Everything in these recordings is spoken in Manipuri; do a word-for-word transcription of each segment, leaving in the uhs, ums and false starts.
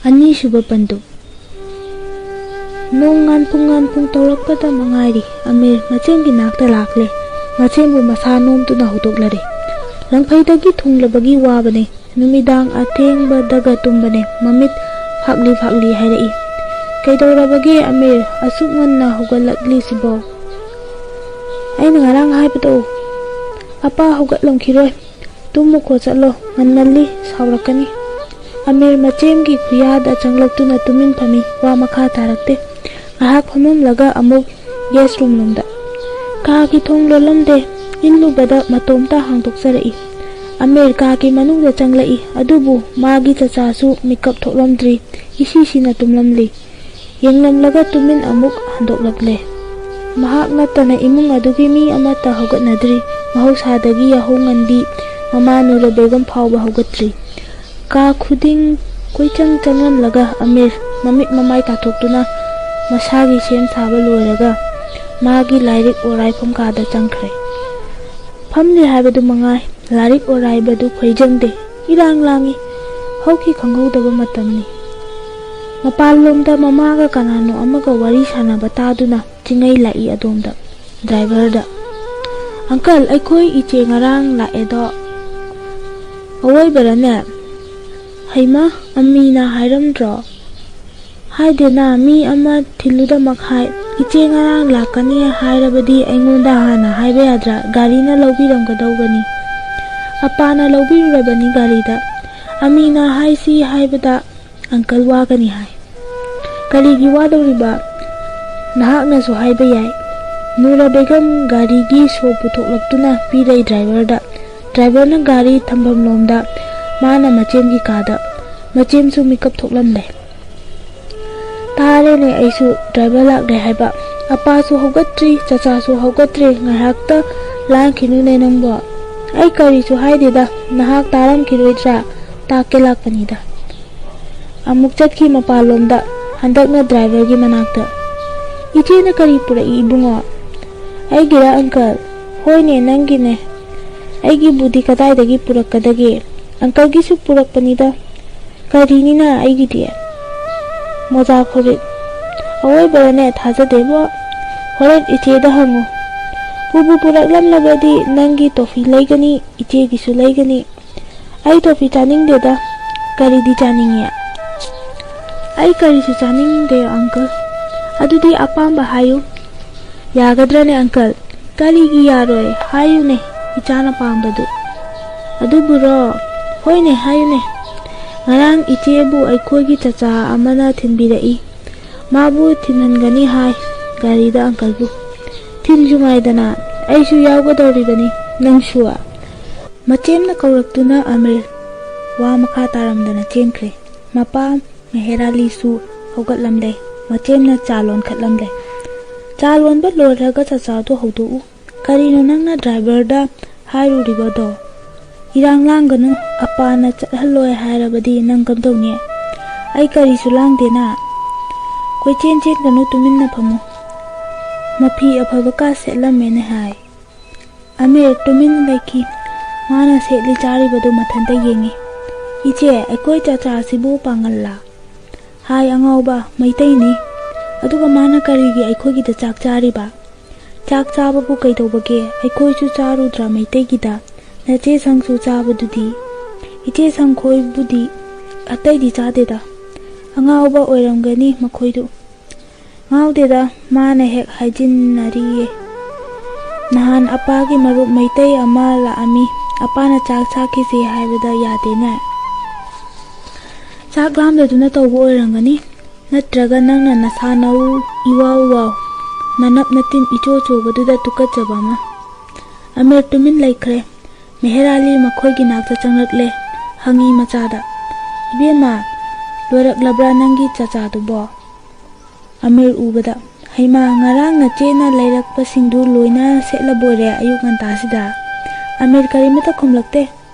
ꯑꯅꯤꯁꯨꯕ ꯄꯟꯗꯨꯞ꯫ ꯅꯣꯡ ꯉꯥꯟꯐꯨꯡ ꯉꯥꯟꯐꯨꯡ ꯇꯧꯔꯛꯄꯗ ꯃꯉꯥꯏꯔꯤ, ꯑꯃꯤꯔ ꯃꯆꯦꯝꯒꯤ ꯅꯥꯛꯇ ꯂꯥꯛꯂꯦ꯫ ꯃꯆꯦꯝꯕꯨ ꯃꯁꯥ ꯅꯣꯝꯗꯨꯅ ꯍꯧꯗꯣꯛꯂꯔꯦ꯫ ꯂꯪꯐꯩꯗꯒꯤ ꯊꯨꯡꯂꯕꯒꯤ ꯋꯥꯕꯅꯦ꯫ ꯅꯨꯃꯤꯗꯥꯡ ꯑꯊꯦꯡꯕꯗꯒ ꯇꯨꯝꯕꯅꯦ꯫ ꯃꯃꯤꯠ ꯐꯥꯛꯂꯤ ꯐꯥꯛꯂꯤ ꯍꯥꯏꯔꯛꯏ꯫ "ꯀꯩꯗꯧꯔꯕꯒꯦ ꯑꯃꯤꯔ? ꯑꯁꯨꯛ ꯉꯟꯅ ꯍꯧꯒꯠꯂꯛꯂꯤꯁꯤꯕꯣ?" "ꯑꯩꯅ ꯉꯔꯥꯡ ꯍꯥꯏꯕꯗꯣ, ꯑꯄꯥ ꯍꯧꯒꯠꯂꯝꯈꯤꯔꯣꯏ꯫ ꯇꯨꯝꯃꯨꯀꯣ, ꯆꯠꯂꯣ, ꯉꯟꯃꯜꯂꯤ, ꯁꯥꯎꯔꯛꯀꯅꯤ꯫" ꯑꯃꯤꯔ ꯃꯆꯦꯝꯒꯤ ꯈꯨꯌꯥꯗ ꯆꯪꯂꯛꯇꯨꯅ ꯇꯨꯃꯤꯟ ꯐꯝꯃꯤ, ꯋꯥ ꯃꯈꯥ ꯇꯥꯔꯛꯇꯦ꯫ ꯉꯥꯏꯍꯥꯛ ꯐꯝꯂꯝꯂꯒ ꯑꯃꯨꯛ ꯒꯦꯁ ꯔꯨꯝ ꯂꯣꯝꯗ꯫ ꯀꯥꯒꯤ ꯊꯣꯡ ꯂꯣꯜꯂꯝꯗꯦ, ꯏꯜꯂꯨꯕꯗ ꯃꯇꯣꯝꯇ ꯍꯥꯡꯗꯣꯛꯆꯔꯛꯏ꯫ ꯑꯃꯤꯔ ꯀꯥꯒꯤ ꯃꯅꯨꯡꯗ ꯆꯪꯂꯛꯏ, ꯑꯗꯨꯕꯨ ꯃꯥꯒꯤ ꯆꯆꯥꯁꯨ ꯃꯤꯀꯞ ꯊꯣꯛꯂꯝꯗ꯭ꯔꯤ, ꯏꯁꯤꯁꯤꯅ ꯇꯨꯝꯂꯝꯂꯤ꯫ ꯌꯦꯡꯂꯝꯂꯒ ꯇꯨꯃꯤꯟ ꯑꯃꯨꯛ ꯍꯟꯗꯣꯛꯂꯛꯂꯦ꯫ ꯃꯍꯥꯛ ꯅꯠꯇꯅ ꯏꯃꯨꯡ ꯑꯗꯨꯒꯤ ꯃꯤ ꯑꯃꯠꯇ ꯍꯧꯒꯠꯅꯗ꯭ꯔꯤ꯫ ꯃꯍꯧꯁꯥꯗꯒꯤ ꯌꯥꯍꯧ ꯉꯟꯕꯤ ꯃꯃꯥ ꯅꯨꯔ ꯕꯦꯒꯝ ꯐꯥꯎꯕ ꯍꯧꯒꯠꯇ꯭ꯔꯤ꯫ ꯀꯥ ꯈꯨꯗꯤꯡ ꯀꯣꯏꯆꯪ ꯆꯪꯂꯝꯂꯒ ꯑꯃꯤꯔ ꯃꯃꯤꯠ ꯃꯃꯥꯏ ꯇꯥꯊꯣꯛꯇꯨꯅ ꯃꯁꯥꯒꯤ ꯁꯦꯝ ꯁꯥꯕ ꯂꯣꯏꯔꯒ ꯃꯥꯒꯤ ꯂꯥꯏꯔꯤꯛ ꯑꯣꯔꯥꯏꯐꯝ ꯀꯥꯗ ꯆꯪꯈ꯭ꯔꯦ꯫ ꯐꯝꯂꯤ ꯍꯥꯏꯕꯗꯨ ꯃꯉꯥꯏ, ꯂꯥꯏꯔꯤꯛ ꯑꯣꯔꯥꯏꯕꯗꯨ ꯈꯣꯏꯖꯪꯗꯦ, ꯏꯔꯥꯡ ꯂꯥꯡꯏ꯫ ꯍꯧꯈꯤ ꯈꯪꯍꯧꯗꯕ ꯃꯇꯝꯅꯤ꯫ ꯃꯄꯥꯟꯂꯣꯝꯗ ꯃꯃꯥꯒ ꯀꯅꯥꯅꯣ ꯑꯃꯒ ꯋꯥꯔꯤ ꯁꯥꯟꯅꯕ ꯇꯥꯗꯨꯅ ꯆꯤꯡꯉꯩ ꯂꯥꯛꯏ ꯑꯗꯣꯝꯗ꯫ ꯗ꯭ꯔꯥꯏꯚꯔꯗ, "ꯑꯪꯀꯜ, ꯑꯩꯈꯣꯏ ꯏꯆꯦ ꯉꯔꯥꯡ ꯂꯥꯛꯑꯦꯗꯣ, ꯑꯋꯣꯏꯕꯔꯅꯦ? ꯍꯩꯃꯥ, ꯑꯃꯤꯅ ꯍꯥꯏꯔꯝꯗ꯭ꯔꯣ?" "ꯍꯥꯏꯗꯦꯅ, ꯃꯤ ꯑꯃ ꯊꯤꯜꯂꯨꯗꯃꯛ ꯍꯥꯏ꯫ ꯏꯆꯦ ꯉꯔꯥꯡ ꯂꯥꯛꯀꯅꯤ ꯍꯥꯏꯔꯕꯗꯤ ꯑꯩꯉꯣꯟꯗ ꯍꯥꯟꯅ ꯍꯥꯏꯕ ꯌꯥꯗ꯭ꯔꯥ? ꯒꯥꯔꯤꯅ ꯂꯧꯕꯤꯔꯝꯒꯗꯧꯕꯅꯤ꯫ ꯑꯄꯥꯅ ꯂꯧꯕꯤꯔꯨꯔꯕꯅꯤ ꯒꯥꯔꯤꯗ꯫ ꯑꯃꯤꯅ ꯍꯥꯏꯁꯤ ꯍꯥꯏꯕꯗ ꯑꯪꯀꯜ ꯋꯥꯒꯅꯤ ꯍꯥꯏ꯫" "ꯀꯔꯤꯒꯤ ꯋꯥꯗꯧꯔꯤꯕ? ꯅꯍꯥꯛꯅꯁꯨ ꯍꯥꯏꯕ ꯌꯥꯏ꯫" ꯅꯨꯔ ꯕꯦꯒꯝ ꯒꯥꯔꯤꯒꯤ ꯁꯣ ꯄꯨꯊꯣꯛꯂꯛꯇꯨꯅ ꯄꯤꯔꯩ ꯗ꯭ꯔꯥꯏꯚꯔꯗ꯫ ꯗ꯭ꯔꯥꯏꯚꯔꯅ ꯒꯥꯔꯤ ꯊꯝꯐꯝꯂꯣꯝꯗ, ꯃꯥꯅ ꯃꯆꯦꯝꯒꯤ ꯀꯥꯗ꯫ ꯃꯆꯦꯝꯁꯨ ꯃꯤꯀꯞ ꯊꯣꯛꯂꯝꯂꯦ꯫ "ꯇꯥꯔꯦꯅꯦ ꯑꯩꯁꯨ, ꯗ꯭ꯔꯥꯏꯚꯔ ꯂꯥꯛꯂꯦ ꯍꯥꯏꯕ꯫ ꯑꯄꯥꯁꯨ ꯍꯧꯒꯠꯇ꯭ꯔꯤ, ꯆꯆꯥꯁꯨ ꯍꯧꯒꯠꯇ꯭ꯔꯤ, ꯉꯥꯏꯍꯥꯛꯇ ꯂꯥꯡꯈꯤꯅꯨꯅꯦ ꯅꯪꯕꯣ꯫ ꯑꯩ ꯀꯔꯤꯁꯨ ꯍꯥꯏꯗꯦꯗ, ꯅꯍꯥꯛ ꯇꯥꯔꯝꯈꯤꯔꯣꯏꯗ꯭ꯔꯥ, ꯇꯥꯛꯀꯦ ꯂꯥꯛꯄꯅꯤꯗ꯫" ꯑꯃꯨꯛ ꯆꯠꯈꯤ ꯃꯄꯥꯟꯂꯣꯝꯗ, ꯍꯟꯗꯛꯅ ꯗ꯭ꯔꯥꯏꯚꯔꯒꯤ ꯃꯅꯥꯛꯇ꯫ "ꯏꯆꯦꯅ ꯀꯔꯤ ꯄꯨꯔꯛꯏ ꯏꯕꯨꯡꯉꯣ?" "ꯑꯩꯒꯤꯔ ꯑꯪꯀꯜ?" "ꯍꯣꯏꯅꯦ, ꯅꯪꯒꯤꯅꯦ꯫ ꯑꯩꯒꯤꯕꯨꯗꯤ ꯀꯗꯥꯏꯗꯒꯤ ꯄꯨꯔꯛꯀꯗꯒꯦ? ꯑꯪꯀꯜꯒꯤꯁꯨ ꯄꯨꯔꯛꯄꯅꯤꯗ꯫ ꯀꯔꯤꯅꯤꯅ ꯑꯩꯒꯤꯗꯤ? ꯃꯣꯖꯥ ꯐꯨꯔꯤꯠ꯫ ꯑꯋꯣꯏꯕꯗꯅꯦ ꯊꯥꯖꯗꯦꯕꯣ꯫ ꯍꯣꯔꯦꯟ ꯏꯆꯦꯗ ꯍꯪꯉꯨ꯫ ꯄꯨꯕꯨ ꯄꯨꯔꯛꯂꯝꯂꯕꯗꯤ ꯅꯪꯒꯤ ꯇꯣꯐꯤ ꯂꯩꯒꯅꯤ, ꯏꯆꯦꯒꯤꯁꯨ ꯂꯩꯒꯅꯤ꯫ ꯑꯩ ꯇꯣꯐꯤ ꯆꯥꯅꯤꯡꯗꯦꯗ꯫ ꯀꯔꯤꯗꯤ ꯆꯥꯅꯤꯡꯉꯤ? ꯑꯩ ꯀꯔꯤꯁꯨ ꯆꯥꯅꯤꯡꯗꯦ, uncle꯫ ꯑꯗꯨꯗꯤ ꯑꯄꯥꯝꯕ ꯍꯥꯏꯌꯨ꯫ ꯌꯥꯒꯗ꯭ꯔꯅꯦ, uncle? ꯀꯔꯤꯒꯤ ꯌꯥꯔꯣꯏ? ꯍꯥꯏꯌꯨꯅꯦ, ꯏꯆꯥꯅ ꯄꯥꯝꯕꯗꯨ꯫ ꯑꯗꯨꯕꯨꯔꯣ? ꯍꯣꯏꯅꯦ, ꯍꯥꯏꯌꯨꯅꯦ꯫ ꯉꯔꯥꯡ ꯏꯆꯦꯕꯨ ꯑꯩꯈꯣꯏꯒꯤ ꯆꯆꯥ ꯑꯃꯅ ꯊꯤꯟꯕꯤꯔꯛꯏ꯫ ꯃꯥꯕꯨ ꯊꯤꯟꯍꯟꯒꯅꯤ ꯍꯥꯏ, ꯒꯥꯔꯤꯗ uncleꯕꯨ꯫ ꯊꯤꯟꯁꯨ ꯉꯥꯏꯗꯅ, ꯑꯩꯁꯨ ꯌꯥꯎꯒꯗꯧꯔꯤꯕꯅꯤ, ꯅꯪꯁꯨ꯫ ꯃꯆꯦꯝꯅ ꯀꯧꯔꯛꯇꯨꯅ ꯑꯃꯤꯔ ꯋꯥ ꯃꯈꯥ ꯇꯥꯔꯝꯗꯅ ꯆꯦꯟꯈ꯭ꯔꯦ꯫ ꯃꯄꯥ ꯃꯦꯍꯦꯔꯥꯂꯤꯁꯨ ꯍꯧꯒꯠꯂꯝꯂꯦ꯫ ꯃꯆꯦꯝꯅ ꯆꯥ ꯂꯣꯟꯈꯠꯂꯝꯂꯦ꯫ "ꯆꯥ ꯂꯣꯟꯕ ꯂꯣꯏꯔꯒ ꯆꯆꯥꯗꯣ ꯍꯧꯗꯣꯛꯎ꯫ ꯀꯔꯤꯅꯣ ꯅꯪꯅ driverꯗ ꯍꯥꯏꯔꯨꯔꯤꯕꯗꯣ? ꯏꯔꯥꯡ ꯂꯥꯡꯒꯅꯨ, ꯑꯄꯥꯅ ꯆꯠꯍꯜꯂꯣꯏ ꯍꯥꯏꯔꯕꯗꯤ ꯅꯪ ꯀꯝꯗꯧꯅꯤ?" "ꯑꯩ ꯀꯔꯤꯁꯨ ꯂꯥꯡꯗꯦꯅ꯫ ꯀꯣꯏꯆꯦꯟ ꯆꯦꯟꯒꯅꯨ, ꯇꯨꯃꯤꯟꯅ ꯐꯝꯃꯨ꯫ ꯃꯐꯤ ꯑꯐꯕ ꯀꯥ ꯁꯦꯠꯂꯝꯃꯦꯅꯦ ꯍꯥꯏ꯫" ꯑꯃꯤꯔ ꯇꯨꯃꯤꯟꯅ ꯂꯩꯈꯤ꯫ ꯃꯥꯅ ꯁꯦꯠꯂꯤ ꯆꯥꯔꯤꯕꯗꯨ ꯃꯊꯟꯇ ꯌꯦꯡꯉꯤ꯫ "ꯏꯆꯦ, ꯑꯩꯈꯣꯏ ꯆꯆꯥꯁꯤꯕꯨ ꯄꯥꯡꯒꯜꯂꯥ?" "ꯍꯥꯏ ꯑꯉꯥꯎꯕ, ꯃꯩꯇꯩꯅꯤ꯫ ꯑꯗꯨꯒ ꯃꯥꯅ ꯀꯔꯤꯒꯤ ꯑꯩꯈꯣꯏꯒꯤꯗ ꯆꯥꯛ ꯆꯥꯔꯤꯕ? ꯆꯥꯛ ꯆꯥꯕꯕꯨ ꯀꯩꯗꯧꯕꯒꯦ? ꯑꯩꯈꯣꯏꯁꯨ ꯆꯥꯔꯨꯗ꯭ꯔꯥ ꯃꯩꯇꯩꯒꯤꯗ? ꯅꯆꯦ ꯁꯪꯁꯨ ꯆꯥꯕꯗꯨꯗꯤ?" "ꯏꯆꯦ ꯁꯪꯈꯣꯏꯕꯨꯗꯤ ꯑꯇꯩꯗꯤ ꯆꯥꯗꯦꯗ꯫ ꯑꯉꯥꯎꯕ ꯑꯣꯏꯔꯝꯒꯅꯤ ꯃꯈꯣꯏꯗꯨ꯫" "ꯉꯥꯎꯗꯦꯗ, ꯃꯥꯅ ꯍꯦꯛ ꯍꯥꯏꯖꯤꯟꯅꯔꯤꯌꯦ꯫ ꯅꯍꯥꯟ ꯑꯄꯥꯒꯤ ꯃꯔꯨꯞ ꯃꯩꯇꯩ ꯑꯃ ꯂꯥꯛꯑꯝꯃꯤ, ꯑꯄꯥꯅ ꯆꯥꯛ ꯆꯥꯈꯤꯁꯦ ꯍꯥꯏꯕꯗ ꯌꯥꯗꯦꯅꯦ꯫ ꯆꯥꯛ ꯂꯥꯝꯗꯗꯨꯅ ꯇꯧꯕ ꯑꯣꯏꯔꯝꯒꯅꯤ, ꯅꯠꯇ꯭ꯔꯒ ꯅꯪꯅ ꯅꯁꯥ ꯅꯎ ꯏꯋꯥꯎ ꯋꯥꯎ, ꯅꯅꯞ ꯅꯇꯤꯟ ꯏꯆꯣ ꯆꯣꯕꯗꯨꯗ ꯇꯨꯀꯠꯆꯕ ꯑꯃ꯫" ꯑꯃꯤꯔ ꯇꯨꯃꯤꯟ ꯂꯩꯈ꯭ꯔꯦ꯫ ꯃꯦꯍꯦꯔꯥꯂꯤ ꯃꯈꯣꯏꯒꯤ ꯅꯥꯛꯇ ꯆꯪꯂꯛꯂꯦ, ꯍꯪꯉꯤ ꯃꯆꯥꯗ, "ꯏꯕꯦꯝꯃ, ꯂꯣꯏꯔꯛꯂꯕ꯭ꯔꯥ ꯅꯪꯒꯤ ꯆꯥꯆꯥꯗꯨꯕꯣ?" ꯑꯃꯤꯔ ꯎꯕꯗ, "ꯍꯩꯃꯥ, ꯉꯔꯥꯡ ꯅꯆꯦꯅ ꯂꯩꯔꯛꯄꯁꯤꯡꯗꯨ ꯂꯣꯏꯅ ꯁꯦꯠꯂꯕꯣꯏꯔꯦ ꯑꯌꯨꯛ ꯉꯟꯇꯥꯁꯤꯗ?" ꯑꯃꯤꯔ ꯀꯔꯤꯃꯠꯇ ꯈꯨꯝꯂꯛꯇꯦ꯫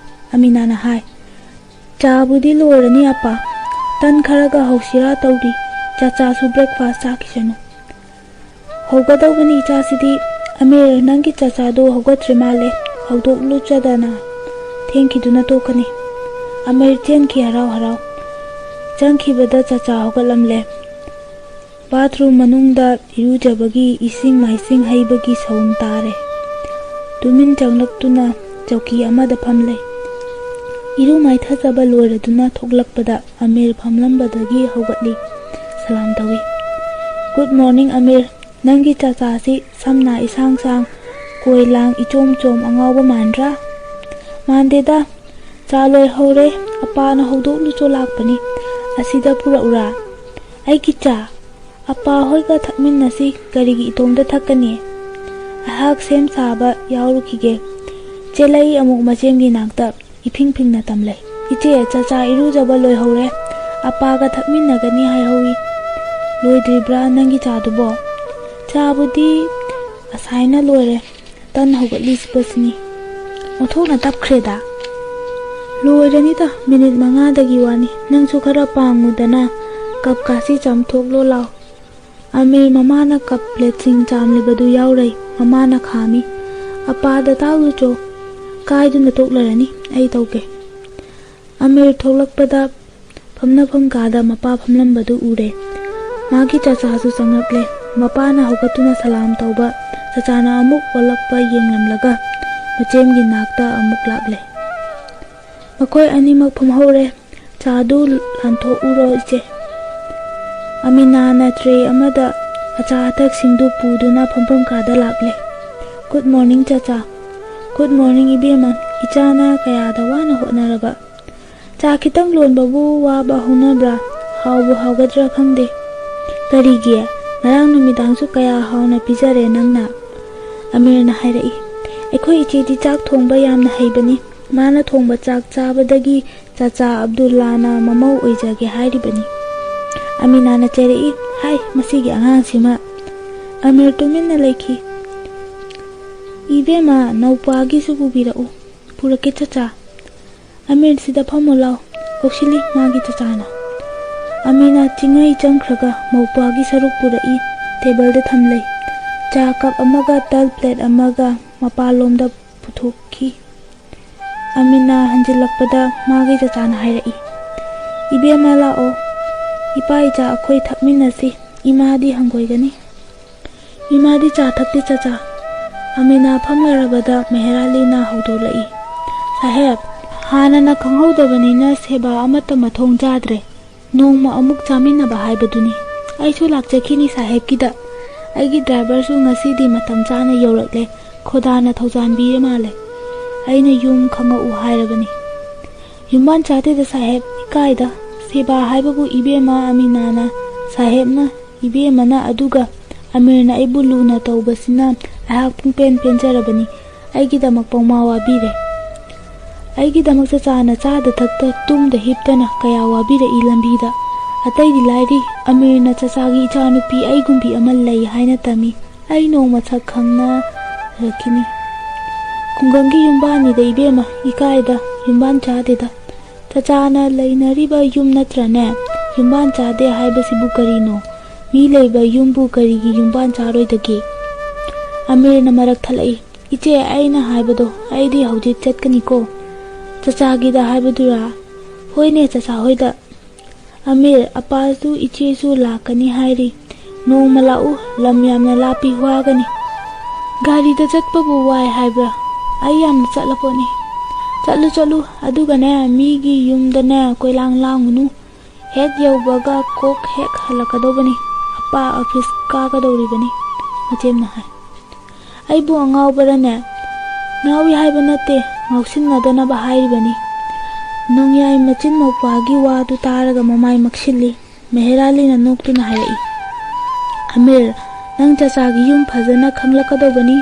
ꯑꯃꯤꯅꯥꯅ ꯍꯥꯏ, "ꯆꯥꯕꯨꯗꯤ ꯂꯣꯏꯔꯅꯤ ꯑꯄꯥ, ꯇꯟ ꯈꯔꯒ ꯍꯧꯁꯤꯔꯥ ꯇꯧꯔꯤ, ꯆꯥꯆꯥꯁꯨ breakfast ꯆꯥꯈꯤꯁꯅꯨ꯫" "ꯍꯧꯒꯗꯧꯕꯅꯤ ꯏꯆꯥꯁꯤꯗꯤ꯫ ꯑꯃꯤꯔ, ꯅꯪꯒꯤ ꯆꯥꯆꯥꯗꯣ ꯍꯧꯒꯠꯇ꯭ꯔꯤ ꯃꯥꯜꯂꯦ, ꯍꯧꯗꯣꯛꯂꯨꯆꯗꯅ, ꯊꯦꯡꯈꯤꯗꯨꯅ ꯇꯣꯛꯀꯅꯤ꯫" ꯑꯃꯤꯔ ꯆꯦꯟꯈꯤ ꯍꯔꯥꯎ ꯍꯔꯥꯎ꯫ ꯆꯪꯈꯤꯕꯗ ꯆꯥꯆꯥ ꯍꯧꯒꯠꯂꯝꯂꯦ꯫ ꯕꯥꯊꯔꯨꯝ ꯃꯅꯨꯡꯗ ꯏꯔꯨꯖꯕꯒꯤ ꯏꯁꯤꯡ ꯃꯥꯏꯁꯤꯡ ꯍꯩꯕꯒꯤ ꯁꯧꯝ ꯇꯥꯔꯦ꯫ ꯇꯨꯃꯤꯟ ꯆꯪꯂꯛꯇꯨꯅ ꯆꯧꯀꯤ ꯑꯃꯗ ꯐꯝꯂꯦ꯫ ꯏꯔꯨ ꯃꯥꯏꯊꯖꯕ ꯂꯣꯏꯔꯗꯨꯅ ꯊꯣꯛꯂꯛꯄꯗ ꯑꯃꯤꯔ ꯐꯝꯂꯝꯕꯗꯒꯤ ꯍꯧꯒꯠꯂꯤ꯫ ꯁꯂꯥꯝ ꯇꯧꯏ꯫ "Good morning, Amir. ꯅꯪꯒꯤ ꯆꯥꯆꯥꯁꯤ ꯁꯝꯅ ꯏꯁꯥꯡ ꯁꯥꯡ, ꯀꯣꯏ ꯂꯥꯡ ꯏꯆꯣꯝ ꯆꯣꯝ ꯑꯉꯥꯎꯕ ꯃꯥꯟꯗ꯭ꯔꯥ?" "ꯃꯥꯟꯗꯦꯗ꯫ ꯆꯥ ꯂꯣꯏꯍꯧꯔꯦ, ꯑꯄꯥꯅ ꯍꯧꯗꯣꯛꯂꯨꯆꯣ ꯂꯥꯛꯄꯅꯤ꯫ ꯑꯁꯤꯗ ꯄꯨꯔꯛꯎꯔꯥ?" "ꯑꯩꯒꯤ ꯆꯥ? ꯑꯄꯥ ꯍꯣꯏꯒ ꯊꯛꯃꯤꯟꯅꯁꯤ, ꯀꯔꯤꯒꯤ ꯏꯇꯣꯝꯇ ꯊꯛꯀꯅꯤ? ꯑꯩꯍꯥꯛ ꯁꯦꯝ ꯁꯥꯕ ꯌꯥꯎꯔꯨꯈꯤꯒꯦ꯫" ꯆꯦꯜꯂꯛꯏ ꯑꯃꯨꯛ ꯃꯆꯦꯝꯒꯤ ꯅꯥꯛꯇ꯫ ꯏꯐꯤꯡ ꯐꯤꯡꯅ ꯇꯝꯂꯦ꯫ "ꯏꯆꯦ, ꯆꯥꯆꯥ ꯏꯔꯨꯖꯕ ꯂꯣꯏꯍꯧꯔꯦ꯫ ꯑꯄꯥꯒ ꯊꯛꯃꯤꯟꯅꯒꯅꯤ ꯍꯥꯏꯍꯧꯏ꯫ ꯂꯣꯏꯗ꯭ꯔꯤꯕ꯭ꯔꯥ ꯅꯪꯒꯤ ꯆꯥꯗꯨꯕꯣ?" "ꯆꯥꯕꯨꯗꯤ ꯑꯁꯥꯏꯅ ꯂꯣꯏꯔꯦ꯫ ꯇꯟ ꯍꯧꯒꯠꯂꯤꯁꯤꯕꯁꯤꯅꯤ꯫ ꯑꯣꯟꯊꯣꯛꯅ ꯇꯞꯈ꯭ꯔꯦꯗ꯫" "ꯂꯣꯏꯔꯅꯤꯗ, ꯃꯤꯅꯤꯠ ꯃꯉꯥꯗꯒꯤ ꯋꯥꯅꯤ꯫ ꯅꯪꯁꯨ ꯈꯔ ꯄꯥꯡꯉꯨꯗꯅ, ꯀꯞꯀꯥꯁꯤ ꯆꯥꯝꯊꯣꯛꯂꯣ ꯂꯥꯎ꯫" ꯑꯃꯤꯔ ꯃꯃꯥꯅ ꯀꯞ ꯄ꯭ꯂꯦꯠꯁꯤꯡ ꯆꯥꯝꯂꯤꯕꯗꯨ ꯌꯥꯎꯔꯩ꯫ ꯃꯃꯥꯅ ꯈꯥꯝꯃꯤ꯫ "ꯑꯄꯥꯗ ꯇꯥꯛꯂꯨꯆꯣ, ꯀꯥꯏꯗꯨꯅ ꯇꯣꯛꯂꯔꯅꯤ, ꯑꯩ ꯇꯧꯒꯦ꯫" ꯑꯃꯤꯔ ꯊꯣꯛꯂꯛꯄꯗ ꯐꯝꯅꯐꯝ ꯀꯥꯗ ꯃꯄꯥ ꯐꯝꯂꯝꯕꯗꯨ ꯎꯔꯦ꯫ ꯃꯥꯒꯤ ꯆꯥꯆꯥꯁꯨ ꯆꯪꯂꯛꯂꯦ꯫ ꯃꯄꯥꯅ ꯍꯧꯒꯠꯇꯨꯅ ꯁꯂꯥꯝ ꯇꯧꯕ, ꯆꯥꯆꯥꯅ ꯑꯃꯨꯛ ꯑꯣꯜꯂꯛꯄ ꯌꯦꯡꯂꯝꯂꯒ ꯃꯆꯦꯝꯒꯤ ꯅꯥꯛꯇ ꯑꯃꯨꯛ ꯂꯥꯛꯂꯦ꯫ ꯃꯈꯣꯏ ꯑꯅꯤꯃꯛ ꯐꯝꯍꯧꯔꯦ꯫ "ꯆꯥꯗꯨ ꯂꯥꯟꯊꯣꯛꯎꯔꯣ, ꯏꯆꯦ꯫" ꯑꯃꯤꯅꯥꯅ ꯇ꯭ꯔꯦ ꯑꯃꯗ ꯑꯆꯥ ꯑꯊꯛꯁꯤꯡꯗꯨ ꯄꯨꯗꯨꯅ ꯐꯝꯐꯝ ꯀꯥꯗ ꯂꯥꯛꯂꯦ꯫ "Good morning, ꯆꯥꯆꯥ꯫" "Good morning, ꯏꯕꯦꯝꯃ꯫ ꯏꯆꯥꯅ ꯀꯌꯥꯗ ꯋꯥꯅ ꯍꯣꯠꯅꯔꯕ꯫ ꯆꯥ ꯈꯤꯇꯪ ꯂꯣꯟꯕꯕꯨ ꯋꯥꯕ ꯍꯧꯅꯕ꯭ꯔꯥ? ꯍꯥꯎꯕꯨ ꯍꯥꯎꯒꯗ꯭ꯔꯥ ꯈꯪꯗꯦ꯫" "ꯀꯔꯤꯒꯤ? ꯉꯔꯥꯡ ꯅꯨꯃꯤꯗꯥꯡꯁꯨ ꯀꯌꯥ ꯍꯥꯎꯅ ꯄꯤꯖꯔꯦ ꯅꯪꯅ꯫" ꯑꯃꯤꯔꯅ ꯍꯥꯏꯔꯛꯏ꯫ "ꯑꯩꯈꯣꯏ ꯏꯆꯦꯗꯤ ꯆꯥꯛ ꯊꯣꯡꯕ ꯌꯥꯝꯅ ꯍꯩꯕꯅꯤ꯫ ꯃꯥꯅ ꯊꯣꯡꯕ ꯆꯥꯛ ꯆꯥꯕꯗꯒꯤ ꯆꯥꯆꯥ ꯑꯕꯗꯨꯜꯂꯥꯅ ꯃꯃꯧ ꯑꯣꯏꯖꯒꯦ ꯍꯥꯏꯔꯤꯕꯅꯤ꯫" ꯑꯃꯤꯅꯥꯅ ꯆꯩꯔꯛꯏ꯫ "ꯍꯥꯏ, ꯃꯁꯤꯒꯤ ꯑꯉꯥꯡꯁꯤꯃ!" ꯑꯃꯤꯔ ꯇꯨꯃꯤꯟꯅ ꯂꯩꯈꯤ꯫ "ꯏꯕꯦꯝꯃ, ꯅꯧꯄꯥꯒꯤꯁꯨ ꯄꯨꯕꯤꯔꯛꯎ꯫" "ꯄꯨꯔꯛꯀꯦ, ꯆꯥꯆꯥ꯫" "ꯑꯃꯤꯔ, ꯁꯤꯗ ꯐꯝꯃꯨ ꯂꯥꯎ꯫" ꯀꯧꯁꯤꯜꯂꯤ ꯃꯥꯒꯤ ꯆꯥꯆꯥꯅ꯫ ꯑꯃꯤꯅꯥ ꯆꯤꯡꯉꯩ ꯆꯪꯈ꯭ꯔꯒ ꯃꯧꯄ꯭ꯋꯥꯒꯤ ꯁꯔꯨꯛ ꯄꯨꯔꯛꯏ, ꯇꯦꯕꯜꯗ ꯊꯝꯂꯩ꯫ ꯆꯥ ꯀꯞ ꯑꯃꯒ ꯇꯜ ꯄ꯭ꯂꯦꯠ ꯑꯃꯒ ꯃꯄꯥꯟꯂꯣꯝꯗ ꯄꯨꯊꯣꯛꯈꯤ꯫ ꯑꯃꯤꯅꯥ ꯍꯟꯖꯤꯜꯂꯛꯄꯗ ꯃꯥꯒꯤ ꯆꯥꯆꯥꯅ ꯍꯥꯏꯔꯛꯏ, "ꯏꯕꯦꯝꯃ, ꯂꯥꯛꯑꯣ꯫ ꯏꯄꯥ ꯏꯆꯥ ꯑꯩꯈꯣꯏ ꯊꯛꯃꯤꯟꯅꯁꯤ꯫ ꯏꯃꯥꯗꯤ ꯍꯪꯒꯣꯏꯒꯅꯤ꯫ ꯏꯃꯥꯗꯤ ꯆꯥ ꯊꯛꯇꯦ, ꯆꯆꯥ꯫" ꯑꯃꯤꯅꯥ ꯐꯝꯂꯔꯕꯗ ꯃꯦꯍꯔꯥꯂꯤꯅ ꯍꯧꯗꯣꯛꯂꯛꯏ, "ꯁꯥꯍꯦꯕ, ꯍꯥꯟꯅꯅ ꯈꯪꯍꯧꯗꯕꯅꯤꯅ ꯁꯦꯕꯥ ꯑꯃꯠꯇ ꯃꯊꯣꯡ ꯆꯥꯗ꯭ꯔꯦ꯫ ꯅꯣꯡꯃ ꯑꯃꯨꯛ ꯆꯥꯃꯤꯟꯅꯕ ꯍꯥꯏꯕꯗꯨꯅꯤ꯫ ꯑꯩꯁꯨ ꯂꯥꯛꯆꯈꯤꯅꯤ ꯁꯥꯍꯦꯕꯀꯤꯗ꯫ ꯑꯩꯒꯤ ꯗ꯭ꯔꯥꯏꯚꯔꯁꯨ ꯉꯁꯤꯗꯤ ꯃꯇꯝ ꯆꯥꯅ ꯌꯧꯔꯛꯂꯦ꯫ ꯈꯣꯗꯥꯅ ꯊꯧꯖꯥꯟꯕꯤꯔ ꯃꯥꯜꯂꯦ꯫ ꯑꯩꯅ ꯌꯨꯝ ꯈꯪꯉꯛꯎ ꯍꯥꯏꯔꯕꯅꯤ꯫" "ꯌꯨꯝꯕꯥꯟ ꯆꯥꯗꯦꯗ ꯁꯥꯍꯦꯕ, ꯏꯀꯥꯏꯗ꯫ ꯁꯦꯕꯥ ꯍꯥꯏꯕꯕꯨ ꯏꯕꯦꯝꯃ ꯑꯃꯤꯅꯥꯅ, ꯁꯥꯍꯦꯕꯅ, ꯏꯕꯦꯝꯃꯅ, ꯑꯗꯨꯒ ꯑꯃꯤꯔꯅ ꯑꯩꯕꯨ ꯂꯨꯅ ꯇꯧꯕꯁꯤꯅ ꯑꯩꯍꯥꯛ ꯄꯨꯡꯄꯦꯟ ꯄꯦꯟꯖꯔꯕꯅꯤ꯫ ꯑꯩꯒꯤꯗꯃꯛ ꯄꯪꯋꯥ ꯋꯥꯕꯤꯔꯦ꯫ ꯑꯩꯒꯤꯗꯃꯛ ꯆꯆꯥꯅ ꯆꯥꯗ ꯊꯛꯇ ꯇꯨꯝꯗ ꯍꯤꯞꯇꯅ ꯀꯌꯥ ꯋꯥꯕꯤꯔꯛꯏ ꯂꯝꯕꯤꯗ꯫ ꯑꯇꯩꯗꯤ ꯂꯥꯏꯔꯤ, ꯑꯃꯤꯔꯅ ꯆꯆꯥꯒꯤ ꯏꯆꯥꯅꯨꯄꯤ ꯑꯩꯒꯨꯝꯕꯤ ꯑꯃ ꯂꯩ ꯍꯥꯏꯅ ꯇꯝꯃꯤ꯫ ꯑꯩ ꯅꯣꯡꯃ ꯁꯛ ꯈꯪꯅꯔꯛꯈꯤꯅꯤ꯫" "ꯈꯨꯡꯒꯪꯒꯤ ꯌꯨꯝꯕꯥꯟꯅꯤꯗ ꯏꯕꯦꯝꯃ, ꯏꯀꯥꯏꯗ, ꯌꯨꯝꯕꯥꯟ ꯆꯥꯗꯦꯗ꯫ ꯆꯆꯥꯅ ꯂꯩꯅꯔꯤꯕ ꯌꯨꯝ ꯅꯠꯇ꯭ꯔꯅꯦ? ꯌꯨꯝꯕꯥꯟ ꯆꯥꯗꯦ ꯍꯥꯏꯕꯁꯤꯕꯨ ꯀꯔꯤꯅꯣ? ꯃꯤ ꯂꯩꯕ ꯌꯨꯝꯕꯨ ꯀꯔꯤꯒꯤ ꯌꯨꯝꯕꯥꯟ ꯆꯥꯔꯣꯏꯗꯒꯦ?" ꯑꯃꯤꯔꯅ ꯃꯔꯛ ꯊꯠꯂꯛꯏ, "ꯏꯆꯦ, ꯑꯩꯅ ꯍꯥꯏꯕꯗꯣ ꯑꯩꯗꯤ ꯍꯧꯖꯤꯛ ꯆꯠꯀꯅꯤꯀꯣ꯫" "ꯆꯆꯥꯒꯤꯗ ꯍꯥꯏꯕꯗꯨꯔꯥ?" "ꯍꯣꯏꯅꯦ, ꯆꯆꯥ ꯍꯣꯏꯗ꯫" "ꯑꯃꯤꯔ, ꯑꯄꯥꯁꯨ ꯏꯆꯦꯁꯨ ꯂꯥꯛꯀꯅꯤ ꯍꯥꯏꯔꯤ꯫ ꯅꯣꯡꯃ ꯂꯥꯛꯎ, ꯂꯝ ꯌꯥꯝꯅ ꯂꯥꯞꯄꯤ, ꯋꯥꯒꯅꯤ꯫" "ꯒꯥꯔꯤꯗ ꯆꯠꯄꯕꯨ ꯋꯥꯏ ꯍꯥꯏꯕ꯭ꯔꯥ? ꯑꯩ ꯌꯥꯝꯅ ꯆꯠꯂꯄꯣꯠꯅꯤ꯫" "ꯆꯠꯂꯨ, ꯆꯠꯂꯨ, ꯑꯗꯨꯒꯅꯦ, ꯃꯤꯒꯤ ꯌꯨꯝꯗꯅꯦ ꯀꯣꯏꯂꯥꯡ ꯂꯥꯡꯒꯅꯨ꯫ ꯍꯦꯛ ꯌꯧꯕꯒ ꯀꯣꯛ ꯍꯦꯛ ꯍꯜꯂꯛꯀꯗꯧꯕꯅꯤ꯫ ꯑꯄꯥ ꯑꯣꯐꯤꯁ ꯀꯥꯒꯗꯧꯔꯤꯕꯅꯤ", ꯃꯆꯦꯝꯅ ꯍꯥꯏ꯫ "ꯑꯩꯕꯨ ꯑꯉꯥꯎꯕꯔꯅꯦ?" "ꯉꯥꯎꯏ ꯍꯥꯏꯕ ꯅꯠꯇꯦ, ꯉꯥꯎꯁꯤꯟꯅꯗꯅꯕ ꯍꯥꯏꯔꯤꯕꯅꯤ꯫" ꯅꯣꯡꯌꯥꯏ ꯃꯆꯤꯟ ꯃꯧꯄ꯭ꯋꯥꯒꯤ ꯋꯥꯗꯨ ꯇꯥꯔꯒ ꯃꯃꯥꯏ ꯃꯛꯁꯤꯜꯂꯤ꯫ ꯃꯦꯍꯔꯥꯂꯤꯅ ꯅꯣꯛꯇꯨꯅ ꯍꯥꯏꯔꯛꯏ, "ꯑꯃꯤꯔ, ꯅꯪ ꯆꯆꯥꯒꯤ ꯌꯨꯝ ꯐꯖꯅ ꯈꯪꯂꯛꯀꯗꯧꯕꯅꯤ꯫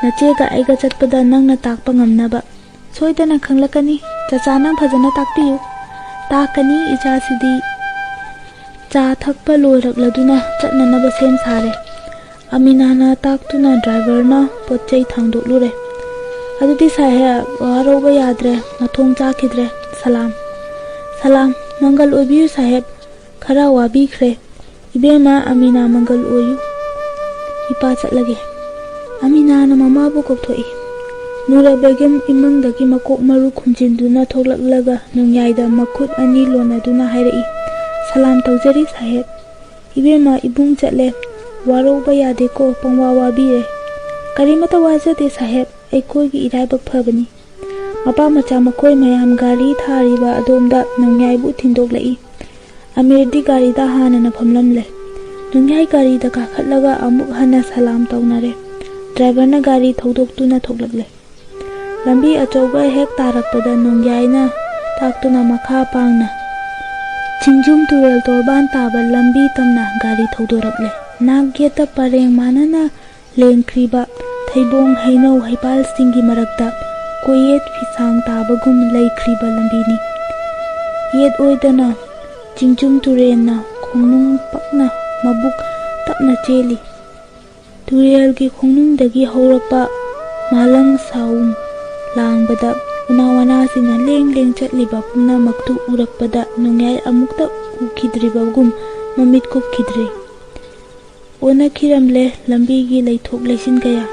ꯅꯆꯦꯒ ꯑꯩꯒ ꯆꯠꯄꯗ ꯅꯪꯅ ꯇꯥꯛꯄ ꯉꯝꯅꯕ꯫ ꯁꯣꯏꯗꯅ ꯈꯪꯂꯛꯀꯅꯤ꯫ ꯆꯆꯥ, ꯅꯪ ꯐꯖꯅ ꯇꯥꯛꯄꯤꯌꯨ꯫" "ꯇꯥꯛꯀꯅꯤ, ꯏꯆꯥꯁꯤꯗꯤ꯫" ꯆꯥ ꯊꯛꯄ ꯂꯣꯏꯔꯛꯂꯗꯨꯅ ꯆꯠꯅꯅꯕ ꯁꯦꯝ ꯁꯥꯔꯦ꯫ ꯑꯃꯤꯅꯥꯅ ꯇꯥꯛꯇꯨꯅ ꯗ꯭ꯔꯥꯏꯚꯔꯅ ꯄꯣꯠ ꯆꯩ ꯊꯥꯡꯗꯣꯛꯂꯨꯔꯦ꯫ "ꯑꯗꯨꯗꯤ ꯁꯥꯍꯦꯕ, ꯋꯥꯔꯧꯕ ꯌꯥꯗ꯭ꯔꯦ, ꯃꯊꯣꯡ ꯆꯥꯈꯤꯗ꯭ꯔꯦ꯫ ꯁꯂꯥꯝ꯫" "ꯁꯂꯥꯝ꯫ ꯃꯪꯒꯜ ꯑꯣꯏꯕꯤꯌꯨ ꯁꯥꯍꯦꯕ, ꯈꯔ ꯋꯥꯕꯤꯈ꯭ꯔꯦ꯫" "ꯏꯕꯦꯝꯃ ꯑꯃꯤꯅꯥ, ꯃꯪꯒꯜ ꯑꯣꯏꯌꯨ꯫ ꯏꯄꯥ ꯆꯠꯂꯒꯦ꯫" ꯑꯃꯤꯅꯥꯅ ꯃꯃꯥꯕꯨ ꯀꯧꯊꯣꯛꯏ꯫ ꯅꯨꯔꯥ ꯕꯦꯒꯝ ꯏꯃꯨꯡꯗꯒꯤ ꯃꯀꯣꯛ ꯃꯔꯨ ꯈꯨꯝꯖꯤꯟꯗꯨꯅ ꯊꯣꯛꯂꯛꯂꯒ ꯅꯣꯡꯌꯥꯏꯗ ꯃꯈꯨꯠ ꯑꯅꯤ ꯂꯣꯟꯅꯗꯨꯅ ꯍꯥꯏꯔꯛꯏ, "ꯁꯂꯥꯝ ꯇꯧꯖꯔꯤ ꯁꯥꯍꯦꯕ꯫ ꯏꯕꯦꯝꯃ, ꯏꯕꯨꯡ ꯆꯠꯂꯦ꯫ ꯋꯥꯔꯧꯕ ꯌꯥꯗꯦꯀꯣ, ꯄꯪꯋꯥ ꯋꯥꯕꯤꯔꯦ꯫" "ꯀꯔꯤꯃꯇ ꯋꯥꯖꯗꯦ ꯁꯥꯍꯦꯕ, ꯑꯩꯈꯣꯏꯒꯤ ꯏꯔꯥꯏꯕꯛ ꯐꯕꯅꯤ꯫" ꯃꯄꯥ ꯃꯆꯥ ꯃꯈꯣꯏ ꯃꯌꯥꯝ ꯒꯥꯔꯤ ꯊꯥꯔꯤꯕ ꯑꯗꯣꯝꯗ ꯅꯣꯡꯌꯥꯏꯕꯨ ꯊꯤꯟꯗꯣꯛꯂꯛꯏ꯫ ꯑꯃꯤꯔꯗꯤ ꯒꯥꯔꯤꯗ ꯍꯥꯟꯅꯅ ꯐꯝꯂꯝꯂꯦ꯫ ꯅꯣꯡꯌꯥꯏ ꯒꯥꯔꯤꯗ ꯀꯥꯈꯠꯂꯒ ꯑꯃꯨꯛ ꯍꯟꯅ ꯁꯂꯥꯝ ꯇꯧꯅꯔꯦ꯫ ꯗ꯭ꯔꯥꯏꯚꯔꯅ ꯒꯥꯔꯤ ꯊꯧꯗꯣꯛꯇꯨꯅ ꯊꯣꯛꯂꯛꯂꯦ꯫ ꯂꯝꯕꯤ ꯑꯆꯧꯕ ꯍꯦꯛ ꯇꯥꯔꯛꯄꯗ ꯅꯣꯡꯌꯥꯏꯅ ꯇꯥꯛꯇꯨꯅ ꯃꯈꯥ ꯄꯥꯡꯅ ꯆꯤꯡꯖꯨꯝ ꯇꯨꯔꯦꯜ ꯇꯣꯔꯕꯥꯟ ꯇꯥꯕ ꯂꯝꯕꯤ ꯇꯝꯅ ꯒꯥꯔꯤ ꯊꯧꯗꯣꯔꯛꯂꯦ꯫ ꯅꯥꯛ ꯌꯦꯠꯇ ꯄꯔꯦꯡ ꯃꯥꯟꯅꯅ ꯂꯦꯡꯈ꯭ꯔꯤꯕ ꯊꯩꯕꯣꯡ ꯍꯩꯅꯧ ꯍꯩꯄꯥꯜꯁꯤꯡꯒꯤ ꯃꯔꯛꯇ ꯀꯣꯏꯌꯦꯠ ꯐꯤꯁꯥꯡ ꯇꯥꯕꯒꯨꯝ ꯂꯩꯈ꯭ꯔꯤꯕ ꯂꯝꯕꯤꯅꯤ꯫ ꯌꯦꯠ ꯑꯣꯏꯗꯅ ꯆꯤꯡꯖꯨꯝ ꯇꯨꯔꯦꯜꯅ ꯈꯣꯡꯅꯨꯡ ꯄꯛꯅ ꯃꯕꯨꯛ ꯇꯞꯅ ꯆꯦꯜꯂꯤ꯫ ꯇꯨꯔꯦꯜꯒꯤ ꯈꯣꯡꯅꯨꯡꯗꯒꯤ ꯍꯧꯔꯛꯄ ꯃꯥꯂꯪ ꯁꯥꯎꯝ ꯂꯥꯡꯕꯗ ꯎꯅꯥ ꯋꯥꯅꯥꯁꯤꯡꯅ ꯂꯦꯡ ꯂꯦꯡ ꯆꯠꯂꯤꯕ ꯄꯨꯝꯅꯃꯛꯇꯨ ꯎꯔꯛꯄꯗ ꯅꯣꯡꯌꯥꯏ ꯑꯃꯨꯛꯇ ꯎꯈꯤꯗ꯭ꯔꯤꯕꯒꯨꯝ ꯃꯃꯤꯠ ꯀꯨꯞꯈꯤꯗ꯭ꯔꯦ꯫ ꯑꯣꯟꯅꯈꯤꯔꯝꯂꯦ ꯂꯝꯕꯤꯒꯤ ꯂꯩꯊꯣꯛ ꯂꯩꯁꯤꯟ ꯀꯌꯥ꯫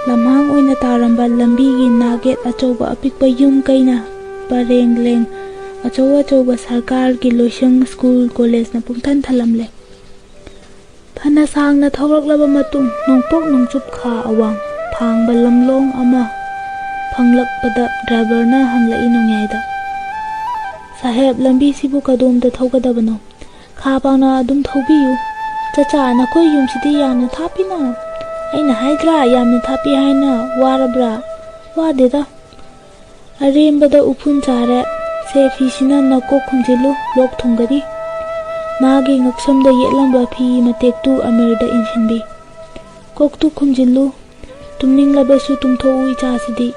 ꯂꯝꯍꯥꯡ ꯑꯣꯏꯅ ꯇꯥꯔꯝꯕ ꯂꯝꯕꯤꯒꯤ ꯅꯥꯛꯌꯦꯠ ꯑꯆꯧꯕ ꯑꯄꯤꯛꯄ ꯌꯨꯝ ꯀꯩꯅ ꯄꯔꯦꯡ ꯂꯦꯡ ꯑꯆꯧ ꯑꯆꯧꯕ ꯁꯔꯀꯥꯔꯒꯤ ꯂꯣꯏꯁꯪ, ꯁ꯭ꯀꯨꯜ, ꯀꯣꯂꯦꯖꯅ ꯄꯨꯡꯊꯟ ꯊꯜꯂꯝꯂꯦ꯫ ꯐꯅ ꯁꯥꯡꯅ ꯊꯧꯔꯛꯂꯕ ꯃꯇꯨꯡ ꯅꯣꯡꯄꯣꯛ ꯅꯣꯡꯆꯨꯞ ꯈꯥ ꯑꯋꯥꯡ ꯐꯥꯡꯕ ꯂꯝꯂꯣꯡ ꯑꯃ ꯐꯪꯂꯛꯄꯗ ꯗ꯭ꯔꯥꯏꯚꯔꯅ ꯍꯪꯂꯛꯏ ꯅꯣꯡꯌꯥꯏꯗ, "ꯁꯥꯍꯦꯕ, ꯂꯝꯕꯤꯁꯤꯕꯨ ꯀꯗꯣꯝꯗ ꯊꯧꯒꯗꯕꯅꯣ?" "ꯈꯥ ꯄꯥꯡꯅ ꯑꯗꯨꯝ ꯊꯧꯕꯤꯌꯨ꯫" "ꯆꯆꯥ, ꯅꯈꯣꯏ ꯌꯨꯝꯁꯤꯗꯤ ꯌꯥꯝꯅ ꯊꯥꯞꯄꯤꯅ꯫ ꯑꯩꯅ ꯍꯥꯏꯗ꯭ꯔꯥ, ꯌꯥꯝꯅ ꯊꯥꯞꯄꯤ ꯍꯥꯏꯅ꯫ ꯋꯥꯔꯕ꯭ꯔꯥ?" "ꯋꯥꯗꯦꯗ꯫ ꯑꯔꯦꯝꯕꯗ ꯎꯐꯨꯟ ꯆꯥꯔꯦ꯫ ꯁꯦ, ꯐꯤꯁꯤꯅ ꯅꯀꯣꯛ ꯈꯨꯝꯖꯤꯜꯂꯨ, ꯂꯣꯛ ꯊꯨꯡꯒꯅꯤ꯫" ꯃꯥꯒꯤ ꯉꯛꯁꯝꯗ ꯌꯦꯠꯂꯝꯕ ꯐꯤ ꯃꯇꯦꯛꯇꯨ ꯑꯃꯤꯔꯗ ꯏꯟꯁꯤꯟꯕꯤ꯫ "ꯀꯣꯛꯇꯨ ꯈꯨꯝꯖꯤꯜꯂꯨ꯫ ꯇꯨꯝꯅꯤꯡꯂꯕꯁꯨ ꯇꯨꯝꯊꯣꯛꯎ ꯏꯆꯥꯁꯤꯗꯤ꯫"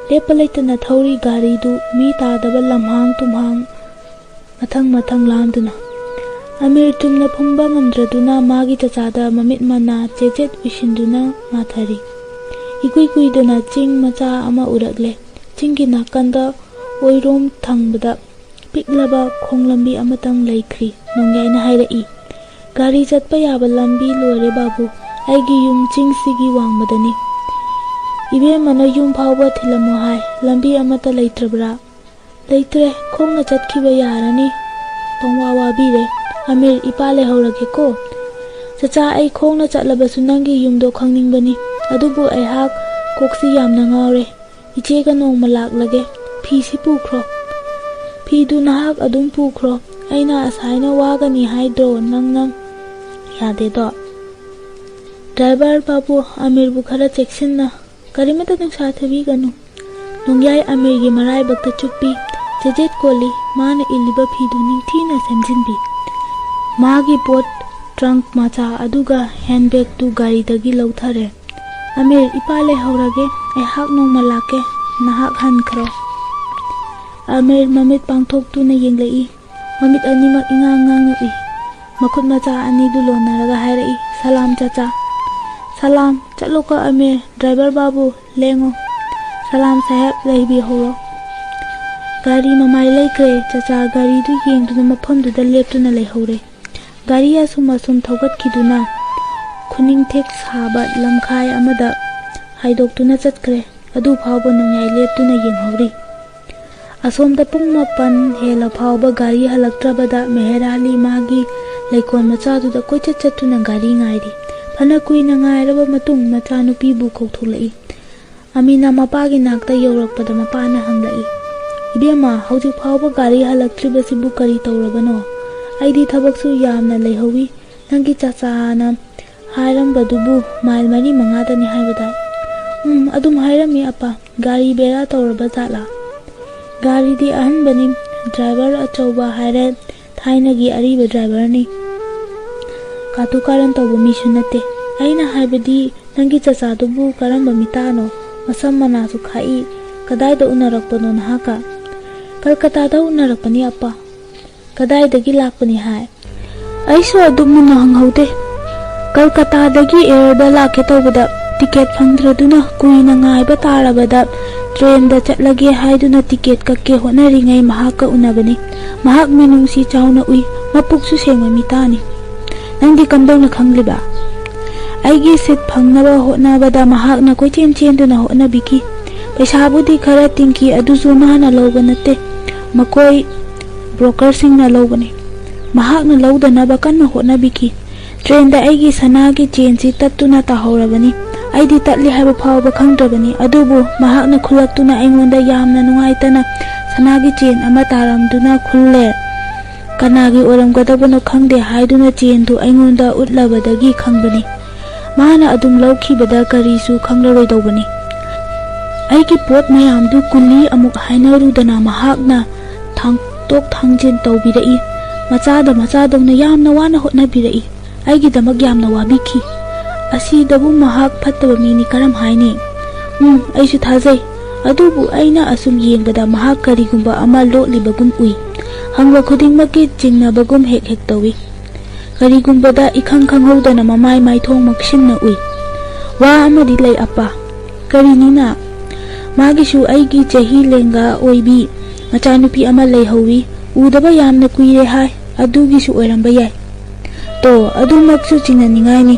ꯂꯦꯞꯄ ꯂꯩꯇꯅ ꯊꯧꯔꯤ ꯒꯥꯔꯤꯗꯨ ꯃꯤ ꯇꯥꯗꯕ ꯂꯝꯍꯥꯡ ꯇꯨꯝꯍꯥꯡ ꯃꯊꯪ ꯃꯊꯪ ꯂꯥꯟꯗꯨꯅ꯫ ꯑꯃꯤꯔ ꯆꯨꯝꯅ ꯐꯝꯕ ꯉꯝꯗ꯭ꯔꯗꯨꯅ ꯃꯥꯒꯤ ꯆꯆꯥꯗ ꯃꯃꯤꯠ ꯃꯅꯥ ꯆꯦꯆꯦꯠ ꯎꯏꯁꯤꯟꯗꯨꯅ ꯃꯥꯊꯔꯤ꯫ ꯏꯀꯨꯏ ꯀꯨꯏꯗꯅ ꯆꯤꯡ ꯃꯆꯥ ꯑꯃ ꯎꯔꯛꯂꯦ꯫ ꯆꯤꯡꯒꯤ ꯅꯥꯀꯟꯗ ꯑꯣꯏꯔꯣꯝ ꯊꯪꯕꯗ ꯄꯤꯛꯂꯕ ꯈꯣꯡ ꯂꯝꯕꯤ ꯑꯃꯇꯪ ꯂꯩꯈ꯭ꯔꯤ꯫ ꯅꯣꯡꯌꯥꯏꯅ ꯍꯥꯏꯔꯛꯏ, "ꯒꯥꯔꯤ ꯆꯠꯄ ꯌꯥꯕ ꯂꯝꯕꯤ ꯂꯣꯏꯔꯦ ꯕꯥꯕꯨ꯫ ꯑꯩꯒꯤ ꯌꯨꯝ ꯆꯤꯡꯁꯤꯒꯤ ꯋꯥꯡꯃꯗꯅꯤ꯫" "ꯏꯕꯦꯝꯃꯅ ꯌꯨꯝ ꯐꯥꯎꯕ ꯊꯤꯜꯂꯝꯃꯣ ꯍꯥꯏ, ꯂꯝꯕꯤ ꯑꯃꯠꯇ ꯂꯩꯇ꯭ꯔꯕ꯭ꯔꯥ?" "ꯂꯩꯇ꯭ꯔꯦ, ꯈꯣꯡꯅ ꯆꯠꯈꯤꯕ ꯌꯥꯔꯅꯤ꯫ ꯄꯪꯋꯥ ꯋꯥꯕꯤꯔꯦ꯫ ꯑꯃꯤꯔ, ꯏꯄꯥ ꯂꯩꯍꯧꯔꯒꯦꯀꯣ꯫ ꯆꯆꯥ, ꯑꯩ ꯈꯣꯡꯅ ꯆꯠꯂꯕꯁꯨ ꯅꯪꯒꯤ ꯌꯨꯝꯗꯣ ꯈꯪꯅꯤꯡꯕꯅꯤ, ꯑꯗꯨꯕꯨ ꯑꯩꯍꯥꯛ ꯀꯣꯛꯁꯤ ꯌꯥꯝꯅ ꯉꯥꯎꯔꯦ꯫ ꯏꯆꯦꯒ ꯅꯣꯡꯃ ꯂꯥꯛꯂꯒꯦ꯫ ꯐꯤꯁꯤ ꯄꯨꯈ꯭ꯔꯣ꯫ ꯐꯤꯗꯨ ꯅꯍꯥꯛ ꯑꯗꯨꯝ ꯄꯨꯈ꯭ꯔꯣ꯫ ꯑꯩꯅ ꯑꯁꯥꯏꯅ ꯋꯥꯒꯅꯤ ꯍꯥꯏꯗ꯭ꯔꯣ ꯅꯪꯅ?" "ꯌꯥꯗꯦꯗꯣ꯫ ꯗ꯭ꯔꯥꯏꯚꯔ ꯕꯥꯕꯨ, ꯑꯃꯤꯔꯕꯨ ꯈꯔ ꯆꯦꯛꯁꯤꯟꯅ"꯫ "ꯀꯔꯤꯃꯇ ꯅꯨꯡꯁꯥ ꯊꯤꯕꯤꯒꯅꯨ"꯫ ꯅꯣꯡꯌꯥꯏ ꯑꯃꯤꯔꯒꯤ ꯃꯔꯥꯏꯕꯛꯇ ꯆꯨꯞꯄꯤ꯫ ꯆꯦꯖꯦꯠ ꯀꯣꯜꯂꯤ꯫ ꯃꯥꯅ ꯏꯜꯂꯤꯕ ꯐꯤꯗꯨ ꯅꯤꯡꯊꯤꯅ ꯁꯦꯝꯖꯤꯟꯕꯤ꯫ ꯃꯥꯒꯤ ꯄꯣꯠ ꯇ꯭ꯔꯪꯛ ꯃꯆꯥ ꯑꯗꯨꯒ ꯍꯦꯟꯕꯦꯒꯇꯨ ꯒꯥꯔꯤꯗꯒꯤ ꯂꯧꯊꯔꯦ꯫ "ꯑꯃꯤꯔ, ꯏꯄꯥ ꯂꯩꯍꯧꯔꯒꯦ꯫ ꯑꯩꯍꯥꯛ ꯅꯣꯡꯃ ꯂꯥꯛꯀꯦ꯫ ꯅꯍꯥꯛ ꯍꯟꯈ꯭ꯔꯣ"꯫ ꯑꯃꯤꯔ ꯃꯃꯤꯠ ꯄꯥꯡꯊꯣꯛꯇꯨꯅ ꯌꯦꯡꯂꯛꯏ꯫ ꯃꯃꯤꯠ ꯑꯅꯤꯃꯛ ꯏꯉꯥꯡ ꯉꯥꯡꯅ ꯎꯏ꯫ ꯃꯈꯨꯠ ꯃꯆꯥ ꯑꯅꯤꯗꯨ ꯂꯣꯟꯅꯔꯒ ꯍꯥꯏꯔꯛꯏ, "ꯁꯂꯥꯝ, ꯆꯆꯥ"꯫ "ꯁꯂꯥꯝ꯫ ꯆꯠꯂꯣꯀꯣ ꯑꯃꯤꯔ, ꯗ꯭ꯔꯥꯏꯚꯔ ꯕꯥꯕꯨ, ꯂꯦꯡꯉꯣ"꯫ "ꯁꯂꯥꯝ ꯁꯥꯍꯦꯕ, ꯂꯩꯕꯤꯍꯧꯔꯣ"꯫ ꯒꯥꯔꯤ ꯃꯃꯥꯏ ꯂꯩꯈ꯭ꯔꯦ꯫ ꯆꯆꯥ ꯒꯥꯔꯤꯗꯨ ꯌꯦꯡꯗꯨꯅ ꯃꯐꯝꯗꯨꯗ ꯂꯦꯞꯇꯨꯅ ꯂꯩꯍꯧꯔꯦ꯫ ꯒꯥꯔꯤ ꯑꯁꯨꯝ ꯑꯁꯨꯝ ꯊꯧꯒꯠꯈꯤꯗꯨꯅ ꯈꯨꯅꯤꯡꯊꯦꯛ ꯁꯥꯕ ꯂꯝꯈꯥꯏ ꯑꯃꯗ ꯍꯥꯏꯗꯣꯛꯇꯨꯅ ꯆꯠꯈ꯭ꯔꯦ꯫ ꯑꯗꯨ ꯐꯥꯎꯕ ꯅꯣꯡꯌꯥꯏ ꯂꯦꯞꯇꯨꯅ ꯌꯦꯡꯍꯧꯔꯤ꯫ ꯑꯁꯣꯝꯗ ꯄꯨꯡ ꯃꯥꯄꯟ ꯍꯦꯜꯂ ꯐꯥꯎꯕ ꯒꯥꯔꯤ ꯍꯜꯂꯛꯇ꯭ꯔꯕꯗ ꯃꯦꯍꯦꯔ ꯑꯂꯤ ꯃꯥꯒꯤ ꯂꯩꯀꯣꯜ ꯃꯆꯥꯗꯨꯗ ꯀꯣꯏꯆꯠ ꯆꯠꯇꯨꯅ ꯒꯥꯔꯤ ꯉꯥꯏꯔꯤ꯫ ꯐꯅ ꯀꯨꯏꯅ ꯉꯥꯏꯔꯕ ꯃꯇꯨꯡ ꯃꯆꯥꯅꯨꯄꯤꯕꯨ ꯀꯧꯊꯣꯛꯂꯛꯏ꯫ ꯑꯃꯤꯅ ꯃꯄꯥꯒꯤ ꯅꯥꯛꯇ ꯌꯧꯔꯛꯄꯗ ꯃꯄꯥꯅ ꯍꯪꯂꯛꯏ, "ꯏꯕꯦꯝꯃ, ꯍꯧꯖꯤꯛ ꯐꯥꯎꯕ ꯒꯥꯔꯤ ꯍꯜꯂꯛꯇ꯭ꯔꯤꯕꯁꯤꯕꯨ ꯀꯔꯤ ꯇꯧꯔꯕꯅꯣ? ꯑꯩꯗꯤ ꯊꯕꯛꯁꯨ ꯌꯥꯝꯅ ꯂꯩꯍꯧꯋꯤ꯫ ꯅꯪꯒꯤ ꯆꯆꯥꯅ ꯍꯥꯏꯔꯝꯕꯗꯨꯕꯨ ꯃꯥꯏꯜ ꯃꯔꯤ ꯃꯉꯥꯗꯅꯤ ꯍꯥꯏꯕꯗꯥꯏ?" "ꯎꯝ, ꯑꯗꯨꯝ ꯍꯥꯏꯔꯝꯃꯤ ꯑꯄꯥ꯫ ꯒꯥꯔꯤ ꯕꯦꯔꯥ ꯇꯧꯔꯕ ꯖꯥꯠꯂꯥ?" "ꯒꯥꯔꯤꯗꯤ ꯑꯍꯟꯕꯅꯤ, ꯗ꯭ꯔꯥꯏꯚꯔ ꯑꯆꯧꯕ ꯍꯥꯏꯔꯦ, ꯊꯥꯏꯅꯒꯤ ꯑꯔꯤꯕ ꯗ꯭ꯔꯥꯏꯚꯔꯅꯤ꯫ ꯀꯥꯇꯨ ꯀꯥꯔꯟ ꯇꯧꯕ ꯃꯤꯁꯨ ꯅꯠꯇꯦ꯫ ꯑꯩꯅ ꯍꯥꯏꯕꯗꯤ ꯅꯪꯒꯤ ꯆꯆꯥꯗꯨꯕꯨ ꯀꯔꯝꯕ ꯃꯤꯇꯥꯅꯣ? ꯃꯁꯝ ꯃꯅꯥꯁꯨ ꯈꯥꯛꯏ꯫ ꯀꯗꯥꯏꯗ ꯎꯅꯔꯛꯄꯅꯣ ꯅꯍꯥꯛꯀ?" "ꯀꯜꯀꯇꯥꯗ ꯎꯅꯔꯛꯄꯅꯤ ꯑꯄꯥ"꯫ "ꯀꯗꯥꯏꯗꯒꯤ ꯂꯥꯛꯄꯅꯤ ꯍꯥꯏ?" "ꯑꯩꯁꯨ ꯑꯗꯨꯝ ꯃꯨꯟꯅ ꯍꯪꯍꯧꯗꯦ꯫ ꯀꯜꯀꯇꯥꯗꯒꯤ ꯑꯦꯌꯔꯗ ꯂꯥꯛꯀꯦ ꯇꯧꯕꯗ ꯇꯤꯀꯦꯠ ꯐꯪꯗ꯭ꯔꯗꯨꯅ ꯀꯨꯏꯅ ꯉꯥꯏꯕ ꯇꯥꯔꯕꯗ ꯇ꯭ꯔꯦꯟꯗ ꯆꯠꯂꯒꯦ ꯍꯥꯏꯗꯨꯅ ꯇꯤꯀꯦꯠ ꯀꯛꯀꯦ ꯍꯣꯠꯅꯔꯤꯉꯩ ꯃꯍꯥꯛꯀ ꯎꯅꯕꯅꯤ꯫ ꯃꯍꯥꯛ ꯃꯤꯅꯨꯡꯁꯤ ꯆꯥꯎꯅ ꯎꯏ꯫ ꯃꯄꯨꯛꯁꯨ ꯁꯦꯡꯕ ꯃꯤꯇꯥꯅꯤ"꯫ "ꯅꯪꯗꯤ ꯀꯝꯗꯧꯅ ꯈꯪꯂꯤꯕ?" ꯑꯩꯒꯤ ꯁꯤꯠ ꯐꯪꯅꯕ ꯍꯣꯠꯅꯕꯗ ꯃꯍꯥꯛꯅ ꯀꯣꯏꯆꯦꯟ ꯆꯦꯟꯗꯨꯅ ꯍꯣꯠꯅꯕꯤꯈꯤ꯫ ꯄꯩꯁꯥꯕꯨꯗꯤ ꯈꯔ ꯇꯤꯡꯈꯤ, ꯑꯗꯨꯁꯨ ꯃꯥꯅ ꯂꯧꯕ ꯅꯠꯇꯦ, ꯃꯈꯣꯏ ꯕ꯭ꯔꯣꯀꯔꯁꯤꯡꯅ ꯂꯧꯕꯅꯤ꯫ ꯃꯍꯥꯛꯅ ꯂꯧꯗꯅꯕ ꯀꯟꯅ ꯍꯣꯠꯅꯕꯤꯈꯤ꯫ ꯇ꯭ꯔꯦꯟꯗ ꯑꯩꯒꯤ ꯁꯅꯥꯒꯤ ꯆꯦꯟꯁꯤ ꯇꯠꯇꯨꯅ ꯇꯥꯍꯧꯔꯕꯅꯤ꯫ ꯑꯩꯗꯤ ꯇꯠꯂꯤ ꯍꯥꯏꯕ ꯐꯥꯎꯕ ꯈꯪꯗ꯭ꯔꯕꯅꯤ, ꯑꯗꯨꯕꯨ ꯃꯍꯥꯛꯅ ꯈꯨꯜꯂꯛꯇꯨꯅ ꯑꯩꯉꯣꯟꯗ ꯌꯥꯝꯅ ꯅꯨꯡꯉꯥꯏꯇꯅ ꯁꯅꯥꯒꯤ ꯆꯦꯟ ꯑꯃ ꯇꯥꯔꯝꯗꯨꯅ ꯈꯨꯜꯂꯦ꯫ ꯀꯅꯥꯒꯤ ꯑꯣꯏꯔꯝꯒꯗꯕꯅꯣ ꯈꯪꯗꯦ ꯍꯥꯏꯗꯨꯅ ꯆꯦꯟꯗꯨ ꯑꯩꯉꯣꯟꯗ ꯎꯠꯂꯕꯗꯒꯤ ꯈꯪꯕꯅꯤ꯫ ꯃꯥꯅ ꯑꯗꯨꯝ ꯂꯧꯈꯤꯕꯗ ꯀꯔꯤꯁꯨ ꯈꯪꯂꯔꯣꯏꯗꯧꯕꯅꯤ꯫ ꯑꯩꯒꯤ ꯄꯣꯠ ꯃꯌꯥꯝꯗꯨ ꯀꯨꯂꯤ ꯑꯃꯨꯛ ꯍꯥꯏꯅꯔꯨꯗꯅ ꯃꯍꯥꯛꯅ ꯊꯥꯡꯇꯣꯛ ꯊꯥꯡꯖꯤꯟ ꯇꯧꯕꯤꯔꯛꯏ꯫ ꯃꯆꯥꯗ ꯃꯆꯥꯗꯧꯅ ꯌꯥꯝꯅ ꯋꯥꯅ ꯍꯣꯠꯅꯕꯤꯔꯛꯏ꯫ ꯑꯩꯒꯤꯗꯃꯛ ꯌꯥꯝꯅ ꯋꯥꯕꯤꯈꯤ꯫ ꯑꯁꯤꯗꯕꯨ ꯃꯍꯥꯛ ꯐꯠꯇꯕ ꯃꯤꯅꯤ ꯀꯔꯝ ꯍꯥꯏꯅꯤ? ꯎꯝ, ꯑꯩꯁꯨ ꯊꯥꯖꯩ꯫ ꯑꯗꯨꯕꯨ ꯑꯩꯅ ꯑꯁꯨꯝ ꯌꯦꯡꯕꯗ ꯃꯍꯥꯛ ꯀꯔꯤꯒꯨꯝꯕ ꯑꯃ ꯂꯣꯠꯂꯤꯕꯒꯨꯝ ꯎꯏ꯫ ꯍꯪꯕ ꯈꯨꯗꯤꯡꯃꯛꯀꯤ ꯆꯤꯡꯅꯕꯒꯨꯝ ꯍꯦꯛ ꯍꯦꯛ ꯇꯧꯏ꯫ ꯀꯔꯤꯒꯨꯝꯕꯗ ꯏꯈꯪ ꯈꯪꯍꯧꯗꯅ ꯃꯃꯥꯏ ꯃꯥꯏꯊꯣꯡ ꯃꯛꯁꯤꯟꯅ ꯎꯏ꯫ ꯋꯥ ꯑꯃꯗꯤ ꯂꯩ, ꯑꯄꯥ꯫ ꯀꯔꯤꯅꯤꯅ? ꯃꯥꯒꯤꯁꯨ ꯑꯩꯒꯤ ꯆꯍꯤ ꯂꯦꯡꯒꯥ ꯑꯣꯏꯕꯤ ꯃꯆꯥꯅꯨꯄꯤ ꯑꯃ ꯂꯩꯍꯧꯋꯤ꯫ ꯎꯗꯕ ꯌꯥꯝꯅ ꯀꯨꯏꯔꯦ ꯍꯥꯏ, ꯑꯗꯨꯒꯤꯁꯨ ꯑꯣꯏꯔꯝꯕ ꯌꯥꯏ꯫ ꯇꯣ, ꯑꯗꯨꯃꯛꯁꯨ ꯆꯤꯡꯅꯅꯤꯡꯉꯥꯏꯅꯤ꯫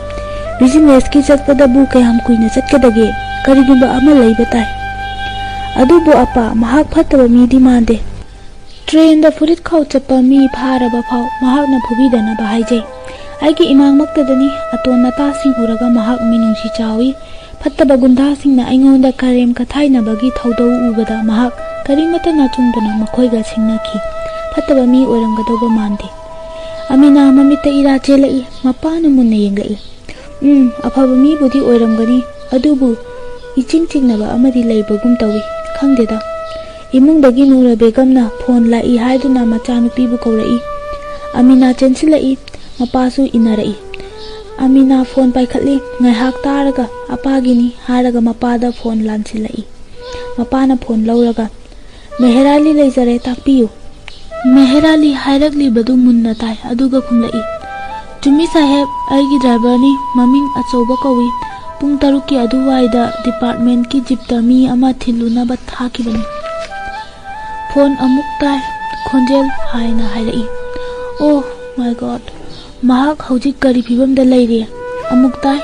ꯕꯤꯖꯤꯅꯦꯁꯀꯤ ꯆꯠꯄꯗꯕꯨ ꯀꯌꯥꯝ ꯀꯨꯏꯅ ꯆꯠꯀꯗꯒꯦ? ꯀꯔꯤꯒꯨꯝꯕ ꯑꯃ ꯂꯩꯕ ꯇꯥꯏ꯫ ꯑꯗꯨꯕꯨ ꯑꯄꯥ, ꯃꯍꯥꯛ ꯐꯠꯇꯕ ꯃꯤꯗꯤ ꯃꯥꯟꯗꯦ꯫ ꯇ꯭ꯔꯦꯟꯗ ꯐꯨꯔꯤꯠ ꯈꯥꯎ ꯆꯠꯄ ꯃꯤ ꯐꯥꯔꯕ ꯐꯥꯎ ꯃꯍꯥꯛꯅ ꯐꯨꯕꯤꯗꯅꯕ ꯍꯥꯏꯖꯩ꯫ ꯑꯩꯒꯤ ꯏꯃꯥꯡꯃꯛꯇꯗꯅꯤ ꯑꯇꯣꯟ ꯑꯇꯥꯁꯤꯡ ꯎꯔꯒ ꯃꯍꯥꯛ ꯃꯤꯅꯨꯡꯁꯤ ꯆꯥꯎꯏ꯫ ꯐꯠꯇꯕ ꯒꯨꯟꯗꯥꯁꯤꯡꯅ ꯑꯩꯉꯣꯟꯗ ꯀꯔꯦꯝ ꯀꯊꯥꯏꯅꯕꯒꯤ ꯊꯧꯗꯧ ꯎꯕꯗ ꯃꯍꯥꯛ ꯀꯔꯤꯃꯠꯇ ꯅꯥꯆꯨꯡꯗꯅ ꯃꯈꯣꯏꯒ ꯁꯤꯡꯅꯈꯤ꯫ ꯐꯠꯇꯕ ꯃꯤ ꯑꯣꯏꯔꯝꯒꯗꯧꯕ ꯃꯥꯟꯗꯦ꯫ ꯑꯃꯤꯅꯥ ꯃꯃꯤꯠꯇ ꯏꯔꯥ ꯆꯦꯜꯂꯛꯏ꯫ ꯃꯄꯥꯅ ꯃꯨꯟꯅ ꯌꯦꯡꯂꯛꯏ꯫ ꯎꯝ, ꯑꯐꯕ ꯃꯤꯕꯨꯗꯤ ꯑꯣꯏꯔꯝꯒꯅꯤ, ꯑꯗꯨꯕꯨ ꯏꯆꯤꯡ ꯆꯤꯡꯅꯕ ꯑꯃꯗꯤ ꯂꯩꯕꯒꯨꯝ ꯇꯧꯏ꯫ ꯈꯪꯗꯦꯗ꯫ ꯏꯃꯨꯡꯗꯒꯤ ꯅꯨꯔ ꯕꯦꯒꯝꯅ ꯐꯣꯟ ꯂꯥꯛꯏ ꯍꯥꯏꯗꯨꯅ ꯃꯆꯥꯅꯨꯄꯤꯕꯨ ꯀꯧꯔꯛꯏ꯫ ꯑꯃꯤꯅꯥ ꯆꯦꯟꯁꯤꯜꯂꯛꯏ꯫ ꯃꯄꯥꯁꯨ ꯏꯟꯅꯔꯛꯏ꯫ ꯑꯃꯤꯅꯥ ꯐꯣꯟ ꯄꯥꯏꯈꯠꯂꯤ꯫ ꯉꯥꯏꯍꯥꯛ ꯇꯥꯔꯒ ꯑꯄꯥꯒꯤꯅꯤ ꯍꯥꯏꯔꯒ ꯃꯄꯥꯗ ꯐꯣꯟ ꯂꯥꯟꯁꯤꯜꯂꯛꯏ꯫ ꯃꯄꯥꯅ ꯐꯣꯟ ꯂꯧꯔꯒ, "ꯃꯦꯍꯦꯔꯥꯂꯤ ꯂꯩꯖꯔꯦ, ꯇꯥꯛꯄꯤꯌꯨ"꯫ ꯃꯦꯍꯦꯔꯥꯂꯤ ꯍꯥꯏꯔꯛꯂꯤꯕꯗꯨ ꯃꯨꯟꯅ ꯇꯥꯏ, ꯑꯗꯨꯒ ꯈꯨꯝꯂꯛꯏ, "ꯆꯨꯝꯃꯤ ꯁꯥꯍꯦꯕ, ꯑꯩꯒꯤ ꯗ꯭ꯔꯥꯏꯚꯔꯅꯤ, ꯃꯃꯤꯡ ꯑꯆꯧꯕ ꯀꯧꯏ꯫ ꯄꯨꯡ ꯇꯔꯨꯛꯀꯤ ꯑꯗꯨꯋꯥꯏꯗ ꯗꯤꯄꯥꯔꯠꯃꯦꯟꯠꯀꯤ ꯖꯤꯞꯇ ꯃꯤ ꯑꯃ ꯊꯤꯜꯂꯨꯅꯕ ꯊꯥꯈꯤꯕꯅꯤ"꯫ ꯐꯣꯟ ꯑꯃꯨꯛ ꯇꯥꯏ, ꯈꯣꯟꯖꯦꯜ ꯍꯥꯏꯅ ꯍꯥꯏꯔꯛꯏ, "Oh my God, ꯃꯍꯥꯛ ꯍꯧꯖꯤꯛ ꯀꯔꯤ ꯐꯤꯕꯝꯗ ꯂꯩꯔꯤ?" ꯑꯃꯨꯛ ꯇꯥꯏ,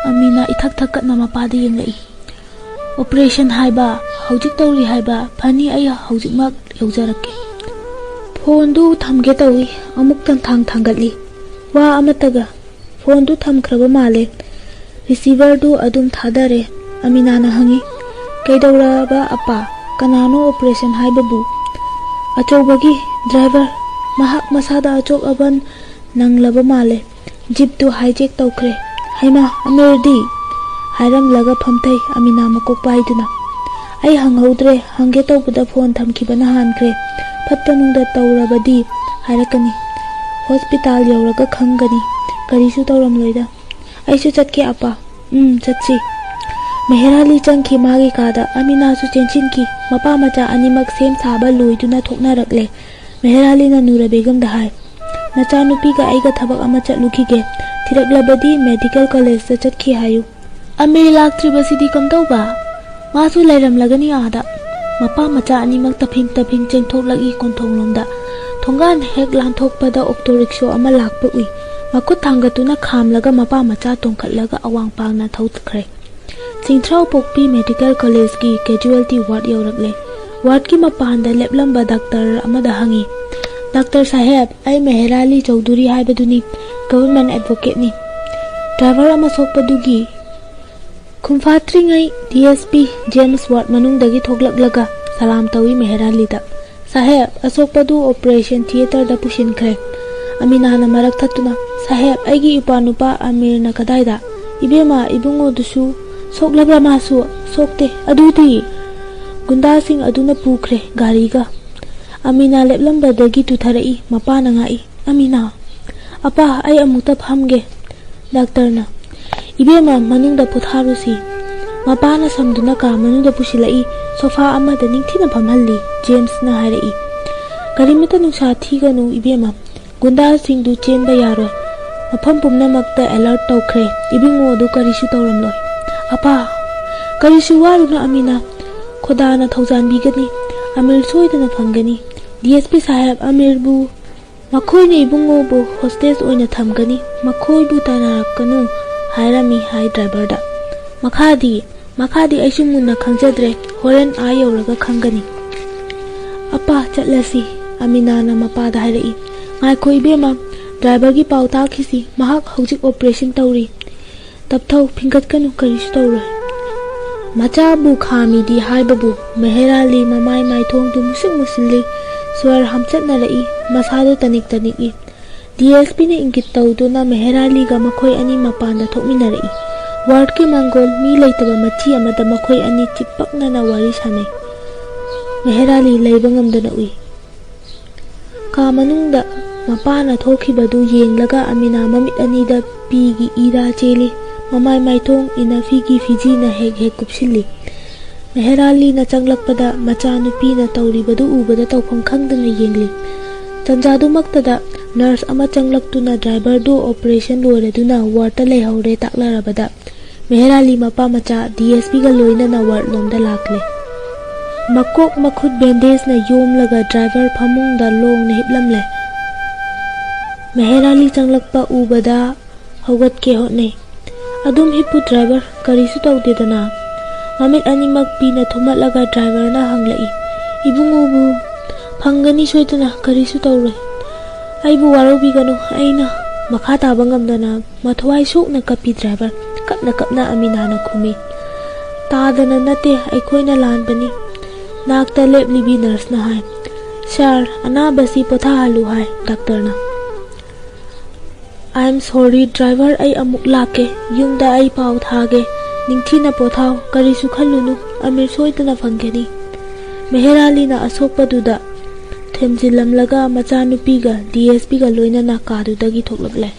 ꯑꯃꯤꯅ ꯏꯊꯛ ꯊꯛꯀꯠꯅ ꯃꯄꯥꯗ ꯌꯦꯡꯂꯛꯏ꯫ "ꯑꯣꯄꯔꯦꯁꯟ ꯍꯥꯏꯕ, ꯍꯧꯖꯤꯛ ꯇꯧꯔꯤ ꯍꯥꯏꯕ, ꯐꯅꯤ, ꯑꯩ ꯍꯧꯖꯤꯛꯃꯛ ꯌꯧꯖꯔꯛꯀꯦ꯫" ꯐꯣꯟꯗꯨ ꯊꯝꯒꯦ ꯇꯧꯏ, ꯑꯃꯨꯛ ꯇꯪ ꯊꯥꯡ ꯊꯥꯡꯒꯠꯂꯤ꯫ ꯋꯥ ꯑꯃꯠꯇꯒ꯫ ꯐꯣꯟꯗꯨ ꯊꯝꯈ꯭ꯔꯕ ꯃꯥꯜꯂꯦ꯫ ꯔꯤꯁꯤꯚꯔꯗꯨ ꯑꯗꯨꯝ ꯊꯥꯗꯔꯦ꯫ ꯑꯃꯤꯅꯥꯅ ꯍꯪꯉꯤ, "ꯀꯩꯗꯧꯔꯕ ꯑꯄꯥ? ꯀꯅꯥꯅꯣ ꯑꯣꯄꯔꯦꯁꯟ ꯍꯥꯏꯕꯕꯨ?" "ꯑꯆꯧꯕꯒꯤ ꯗ꯭ꯔꯥꯏꯚꯔ꯫ ꯃꯍꯥꯛ ꯃꯁꯥꯗ ꯑꯆꯣꯛ ꯑꯕꯟ ꯅꯪꯂꯕ ꯃꯥꯜꯂꯦ꯫ ꯖꯤꯞꯇꯨ ꯍꯥꯏꯖꯦꯛ ꯇꯧꯈ꯭ꯔꯦ꯫" "ꯍꯩꯃꯥ, ꯑꯃꯤꯔꯗꯤ?" ꯍꯥꯏꯔꯝꯂꯒ ꯐꯝꯊꯩ ꯑꯃꯤꯅꯥ ꯃꯀꯣꯛ ꯄꯥꯏꯗꯨꯅ꯫ "ꯑꯩ ꯍꯪꯍꯧꯗ꯭ꯔꯦ, ꯍꯪꯒꯦ ꯇꯧꯕꯗ ꯐꯣꯟ ꯊꯝꯈꯤꯕꯅ ꯍꯥꯟꯈ꯭ꯔꯦ꯫ ꯐꯠꯇ ꯅꯨꯡꯗ ꯇꯧꯔꯕꯗꯤ ꯍꯥꯏꯔꯛꯀꯅꯤ꯫ ꯍꯣꯁꯄꯤꯇꯥꯜ ꯌꯧꯔꯒ ꯈꯪꯒꯅꯤ꯫ ꯀꯔꯤꯁꯨ ꯇꯧꯔꯝꯂꯣꯏꯗ꯫ ꯑꯩꯁꯨ ꯆꯠꯀꯦ ꯑꯄꯥ꯫" "ꯎꯝ, ꯆꯠꯁꯤ꯫" ꯃꯦꯍꯦꯔꯥꯂꯤ ꯆꯪꯈꯤ ꯃꯥꯒꯤ ꯀꯥꯗ꯫ ꯑꯃꯤꯅꯥꯁꯨ ꯆꯦꯟꯁꯤꯟꯈꯤ꯫ ꯃꯄꯥ ꯃꯆꯥ ꯑꯅꯤꯃꯛ ꯁꯦꯝ ꯁꯥꯕ ꯂꯣꯏꯗꯨꯅ ꯊꯣꯛꯅꯔꯛꯂꯦ꯫ ꯃꯦꯍꯦꯔꯥꯂꯤꯅ ꯅꯨꯔ ꯕꯦꯒꯝꯗ ꯍꯥꯏ, "ꯅꯆꯥꯅꯨꯄꯤꯒ ꯑꯩꯒ ꯊꯕꯛ ꯑꯃ ꯆꯠꯂꯨꯈꯤꯒꯦ꯫ ꯊꯤꯔꯛꯂꯕꯗꯤ ꯃꯦꯗꯤꯀꯦꯜ ꯀꯣꯂꯦꯖꯇ ꯆꯠꯈꯤ ꯍꯥꯏꯌꯨ꯫" "ꯑꯃꯤꯔ ꯂꯥꯛꯇ꯭ꯔꯤꯕꯁꯤꯗꯤ ꯀꯝꯗꯧꯕ? ꯃꯥꯁꯨ ꯂꯩꯔꯝꯂꯒꯅꯤ ꯑꯥꯗ꯫" ꯃꯄꯥ ꯃꯆꯥ ꯑꯅꯤꯃꯛ ꯇꯞꯐꯤꯡ ꯇꯞꯐꯤꯡ ꯆꯦꯟꯊꯣꯛꯂꯛꯏ ꯀꯣꯟꯊꯣꯡꯂꯣꯝꯗ꯫ ꯊꯣꯡꯒꯥꯟ ꯍꯦꯛ ꯂꯥꯟꯊꯣꯛꯄꯗ ꯑꯣꯛꯇꯣ ꯔꯤꯛꯁꯣ ꯑꯃ ꯂꯥꯛꯄ ꯎꯏ꯫ ꯃꯈꯨꯠ ꯊꯥꯡꯒꯠꯇꯨꯅ ꯈꯥꯝꯂꯒ ꯃꯄꯥ ꯃꯆꯥ ꯇꯣꯡꯈꯠꯂꯒ ꯑꯋꯥꯡ ꯄꯥꯡꯅ ꯊꯧꯈ꯭ꯔꯦ꯫ ꯆꯤꯡꯊ꯭ꯔꯥꯎ ꯄꯣꯛꯄꯤ ꯃꯦꯗꯤꯀꯦꯜ ꯀꯣꯂꯦꯖꯀꯤ ꯀꯦꯖꯨꯋꯦꯜꯇꯤ ꯋꯥꯔꯗ ꯌꯧꯔꯛꯂꯦ꯫ ꯋꯥꯔꯗꯀꯤ ꯃꯄꯥꯟꯗ ꯂꯦꯞꯂꯝꯕ ꯗꯥꯛꯇꯔ ꯑꯃꯗ ꯍꯪꯉꯤ, "ꯗꯥꯛꯇꯔ ꯁꯥꯍꯦꯕ, ꯑꯩ ꯃꯦꯍꯦꯔꯥꯂꯤ ꯆꯧꯙꯨꯔꯤ ꯍꯥꯏꯕꯗꯨꯅꯤ, ꯒꯚꯔꯟꯃꯦꯟ ꯑꯦꯗꯚꯣꯀꯦꯠꯅꯤ꯫ ꯗ꯭ꯔꯥꯏꯚꯔ ꯑꯃ ꯁꯣꯛꯄꯗꯨꯒꯤ ꯈꯨꯝꯐꯥꯠꯇ꯭ꯔꯤꯉꯩ ꯗꯤ ꯑꯦꯁ ꯄꯤ ꯖꯦꯝꯁ ꯋꯥꯔꯗ ꯃꯅꯨꯡꯗꯒꯤ ꯊꯣꯛꯂꯛꯂꯒ ꯁꯂꯥꯝ ꯇꯧꯏ ꯃꯦꯍꯦꯔꯥꯂꯤꯗ꯫ "ꯁꯥꯍꯦꯕ, ꯑꯁꯣꯛꯄꯗꯨ ꯑꯣꯄꯔꯦꯁꯟ ꯊꯤꯌꯦꯇꯔꯗ ꯄꯨꯁꯤꯟꯈ꯭ꯔꯦ꯫" ꯑꯃꯤꯅꯥꯅ ꯃꯔꯛ ꯊꯠꯇꯨꯅ, "ꯁꯥꯍꯦꯕ, ꯑꯩꯒꯤ ꯏꯄ꯭ꯋꯥ ꯅꯨꯄꯥ ꯑꯃꯤꯔꯅ ꯀꯗꯥꯏꯗ? ꯏꯕꯦꯝꯃ, ꯏꯕꯨꯡꯉꯣꯗꯨꯁꯨ ꯁꯣꯛꯂꯕ꯭ꯔꯥ ꯃꯥꯁꯨ?" "ꯁꯣꯛꯇꯦ꯫" "ꯑꯗꯨꯗꯤ?" "ꯒꯨꯟꯗꯥꯁꯤꯡ ꯑꯗꯨꯅ ꯄꯨꯈ꯭ꯔꯦ ꯒꯥꯔꯤꯒ꯫" ꯑꯃꯤꯅꯥ ꯂꯦꯞꯂꯝꯕꯗꯒꯤ ꯇꯨꯊꯔꯛꯏ꯫ ꯃꯄꯥꯅ ꯉꯥꯛꯏ, "ꯑꯃꯤꯅꯥ!" "ꯑꯄꯥ, ꯑꯩ ꯑꯃꯨꯛꯇ ꯐꯝꯒꯦ꯫" ꯗꯥꯛꯇꯔꯅ, "ꯏꯕꯦꯝꯃ, ꯃꯅꯨꯡꯗ ꯄꯣꯊꯥꯔꯨꯁꯤ꯫" ꯃꯄꯥꯅ ꯁꯝꯗꯨꯅ ꯀꯥ ꯃꯅꯨꯡꯗ ꯄꯨꯁꯤꯜꯂꯛꯏ꯫ ꯁꯣꯐꯥ ꯑꯃꯗ ꯅꯤꯡꯊꯤꯅ ꯐꯝꯍꯜꯂꯤ꯫ ꯖꯦꯝꯁꯅ ꯍꯥꯏꯔꯛꯏ, "ꯀꯔꯤꯃꯠꯇ ꯅꯨꯡꯁꯥ ꯊꯤꯒꯅꯨ ꯏꯕꯦꯝꯃ꯫ ꯒꯨꯟꯗꯥꯁꯤꯡꯗꯨ ꯆꯦꯟꯕ ꯌꯥꯔꯣꯏ꯫ ꯃꯐꯝ ꯄꯨꯝꯅꯃꯛꯇ ꯑꯦꯂꯔꯠ ꯇꯧꯈ꯭ꯔꯦ꯫ ꯏꯕꯨꯡꯉꯣ ꯑꯗꯨ ꯀꯔꯤꯁꯨ ꯇꯧꯔꯝꯂꯣꯏ꯫" "ꯑꯄꯥ!" "ꯀꯔꯤꯁꯨ ꯋꯥꯔꯨꯅꯨ ꯑꯃꯤꯅꯥ꯫ ꯈꯣꯗꯥꯅ ꯊꯧꯖꯥꯟꯕꯤꯒꯅꯤ꯫ ꯑꯃꯤꯔ ꯁꯣꯏꯗꯅ ꯐꯪꯒꯅꯤ꯫ ꯗꯤ ꯑꯦꯁ ꯄꯤ ꯁꯥꯍꯦꯕ, ꯑꯃꯤꯔꯕꯨ ꯃꯈꯣꯏꯅ ꯏꯕꯨꯡꯉꯣꯕꯨ ꯍꯣꯁꯇꯦꯖ ꯑꯣꯏꯅ ꯊꯝꯒꯅꯤ꯫ ꯃꯈꯣꯏꯕꯨ ꯇꯥꯟꯅꯔꯛꯀꯅꯨ꯫ ꯍꯥꯏꯔꯝꯃꯤ ꯍꯥꯏ ꯗ꯭ꯔꯥꯏꯚꯔꯗ꯫ "ꯃꯈꯥꯗꯤ? ꯃꯈꯥꯗꯤ ꯑꯩꯁꯨ ꯃꯨꯟꯅ ꯈꯪꯖꯗ꯭ꯔꯦ, ꯍꯣꯔꯦꯟ ꯑꯥ ꯌꯧꯔꯒ ꯈꯪꯒꯅꯤ꯫" "ꯑꯄꯥ, ꯆꯠꯂꯁꯤ," ꯑꯃꯤꯅꯥꯅ ꯃꯄꯥꯗ ꯍꯥꯏꯔꯛꯏ꯫ "ꯉꯥꯏꯈꯣ ꯏꯕꯦꯝꯃ, ꯗ꯭ꯔꯥꯏꯚꯔꯒꯤ ꯄꯥꯎ ꯇꯥꯈꯤꯁꯤ, ꯃꯍꯥꯛ ꯍꯧꯖꯤꯛ ꯑꯣꯄꯔꯦꯁꯟ ꯇꯧꯔꯤ꯫ ꯇꯞꯊꯧ, ꯐꯤꯡꯒꯠꯀꯅꯨ, ꯀꯔꯤꯁꯨ ꯇꯧꯔꯣꯏ꯫" ꯃꯆꯥꯕꯨ ꯈꯥꯝꯃꯤꯗꯤ ꯍꯥꯏꯕꯕꯨ ꯃꯦꯍꯦꯔꯥꯂꯤ ꯃꯃꯥꯏ ꯃꯥꯏꯊꯣꯡꯗꯨ ꯃꯨꯁꯤꯛ ꯃꯨꯁꯤꯜꯂꯤ, ꯁ꯭ꯋꯔ ꯍꯥꯝꯆꯠꯅꯔꯛꯏ, ꯃꯁꯥꯗꯨ ꯇꯅꯤꯛ ꯇꯅꯤꯛꯏ꯫ ꯗꯤ ꯑꯦꯁ ꯄꯤꯅ ꯏꯪꯒꯤꯠ ꯇꯧꯗꯨꯅ ꯃꯦꯍꯦꯔꯥꯂꯤꯒ ꯃꯈꯣꯏ ꯑꯅꯤ ꯃꯄꯥꯟꯗ ꯊꯣꯛꯃꯤꯟꯅꯔꯛꯏ꯫ ꯋꯥꯔꯗꯀꯤ ꯃꯥꯡꯒꯣꯜ ꯃꯤ ꯂꯩꯇꯕ ꯃꯆꯤ ꯑꯃꯗ ꯃꯈꯣꯏ ꯑꯅꯤ ꯆꯤꯞꯄꯛꯅꯅ ꯋꯥꯔꯤ ꯁꯥꯟꯅꯩ꯫ ꯃꯦꯍꯦꯔꯥꯂꯤ ꯂꯩꯕ ꯉꯝꯗꯅ ꯎꯏ꯫ ꯀꯥ ꯃꯅꯨꯡꯗ ꯃꯄꯥꯅ ꯊꯣꯛꯈꯤꯕꯗꯨ ꯌꯦꯡꯂꯒ ꯑꯃꯤꯅꯥ ꯃꯃꯤꯠ ꯑꯅꯤꯗ ꯄꯤꯒꯤ ꯏꯔꯥ ꯆꯦꯜꯂꯤ꯫ ꯃꯃꯥꯏ ꯃꯥꯏꯊꯣꯡ ꯏꯅꯐꯤꯒꯤ ꯐꯤꯖꯤꯅ ꯍꯦꯛ ꯍꯦꯛ ꯀꯨꯞꯁꯤꯜꯂꯤ꯫ ꯃꯦꯍꯦꯔꯥꯂꯤꯅ ꯆꯪꯂꯛꯄꯗ ꯃꯆꯥꯅꯨꯄꯤꯅ ꯇꯧꯔꯤꯕꯗꯨ ꯎꯕꯗ ꯇꯧꯐꯝ ꯈꯪꯗꯅ ꯌꯦꯡꯂꯤ꯫ ꯇꯟꯖꯥꯗꯨꯃꯛꯇꯗ ꯅꯔꯁ ꯑꯃ ꯆꯪꯂꯛꯇꯨꯅ ꯗ꯭ꯔꯥꯏꯚꯔꯗꯨ ꯑꯣꯄꯔꯦꯁꯟ ꯂꯣꯏꯔꯗꯨꯅ ꯋꯥꯔꯗꯇ ꯂꯩꯍꯧꯔꯦ ꯇꯥꯛꯂꯔꯕꯗ ꯃꯦꯍꯦꯔꯥꯂꯤ ꯃꯄꯥ ꯃꯆꯥ ꯗꯤ ꯑꯦꯁ ꯄꯤꯒ ꯂꯣꯏꯅꯅ ꯋꯥꯔꯗꯂꯣꯝꯗ ꯂꯥꯛꯂꯦ꯫ ꯃꯀꯣꯛ ꯃꯈꯨꯠ ꯕꯦꯟꯗꯦꯖꯅ ꯌꯣꯝꯂꯒ ꯗ꯭ꯔꯥꯏꯚꯔ ꯐꯃꯨꯡꯗ ꯂꯣꯡꯅ ꯍꯤꯞꯂꯝꯂꯦ꯫ ꯃꯦꯍꯦꯔꯥꯂꯤ ꯆꯪꯂꯛꯄ ꯎꯕꯗ ꯍꯧꯒꯠꯀꯦ ꯍꯣꯠꯅꯩ꯫ "ꯑꯗꯨꯝ ꯍꯤꯞꯄꯨ ꯗ꯭ꯔꯥꯏꯚꯔ, ꯀꯔꯤꯁꯨ ꯇꯧꯗꯦꯗꯅ?" ꯃꯃꯤꯠ ꯑꯅꯤꯃꯛ ꯄꯤꯅ ꯊꯨꯝꯍꯠꯂꯒ ꯗ꯭ꯔꯥꯏꯚꯔꯅ ꯍꯪꯂꯛꯏ꯫ "ꯏꯕꯨꯡꯉꯣꯕꯨ ꯐꯪꯒꯅꯤ ꯁꯣꯏꯗꯅ, ꯀꯔꯤꯁꯨ ꯇꯧꯔꯣꯏ꯫ ꯑꯩꯕꯨ ꯋꯥꯔꯧꯕꯤꯒꯅꯨ, ꯑꯩꯅ" ꯃꯈꯥ ꯇꯥꯕ ꯉꯝꯗꯅ ꯃꯊ꯭ꯋꯥꯏ ꯁꯣꯛꯅ ꯀꯞꯄꯤ ꯗ꯭ꯔꯥꯏꯚꯔ꯫ ꯀꯞꯅ ꯀꯞꯅ ꯑꯃꯤꯅꯥꯅ ꯈꯨꯝꯃꯤ꯫ "ꯇꯥꯗꯅ ꯅꯠꯇꯦ, ꯑꯩꯈꯣꯏꯅ ꯂꯥꯟꯕꯅꯤ꯫" ꯅꯥꯛꯇ ꯂꯦꯞꯂꯤꯕꯤ ꯅꯔꯁꯅ ꯍꯥꯏ꯫ "ꯁꯥꯔ, ꯑꯅꯥꯕꯁꯤ ꯄꯣꯊꯥꯍꯜꯂꯨ" ꯍꯥꯏ ꯗꯥꯛꯇꯔꯅ꯫ "I am sorry driver, ꯑꯩ ꯑꯃꯨꯛ ꯂꯥꯛꯀꯦ꯫ ꯌꯨꯝꯗ ꯑꯩ ꯄꯥꯎ ꯊꯥꯒꯦ꯫ ꯅꯤꯡꯊꯤꯅ ꯄꯣꯊꯥꯎ, ꯀꯔꯤꯁꯨ ꯈꯜꯂꯨꯅꯨ꯫ ꯑꯃꯤꯔ ꯁꯣꯏꯗꯅ ꯐꯪꯒꯅꯤ꯫" ꯃꯦꯍꯦꯔꯥꯂꯤꯅ ꯑꯁꯣꯛꯄꯗꯨꯗ ꯊꯦꯝꯖꯤꯜꯂꯝꯂꯒ ꯃꯆꯥꯅꯨꯄꯤꯒ ꯗꯤ ꯑꯦꯁ ꯄꯤꯒ ꯂꯣꯏꯅꯅ ꯀꯥꯗꯨꯗꯒꯤ ꯊꯣꯛꯂꯛꯂꯦ꯫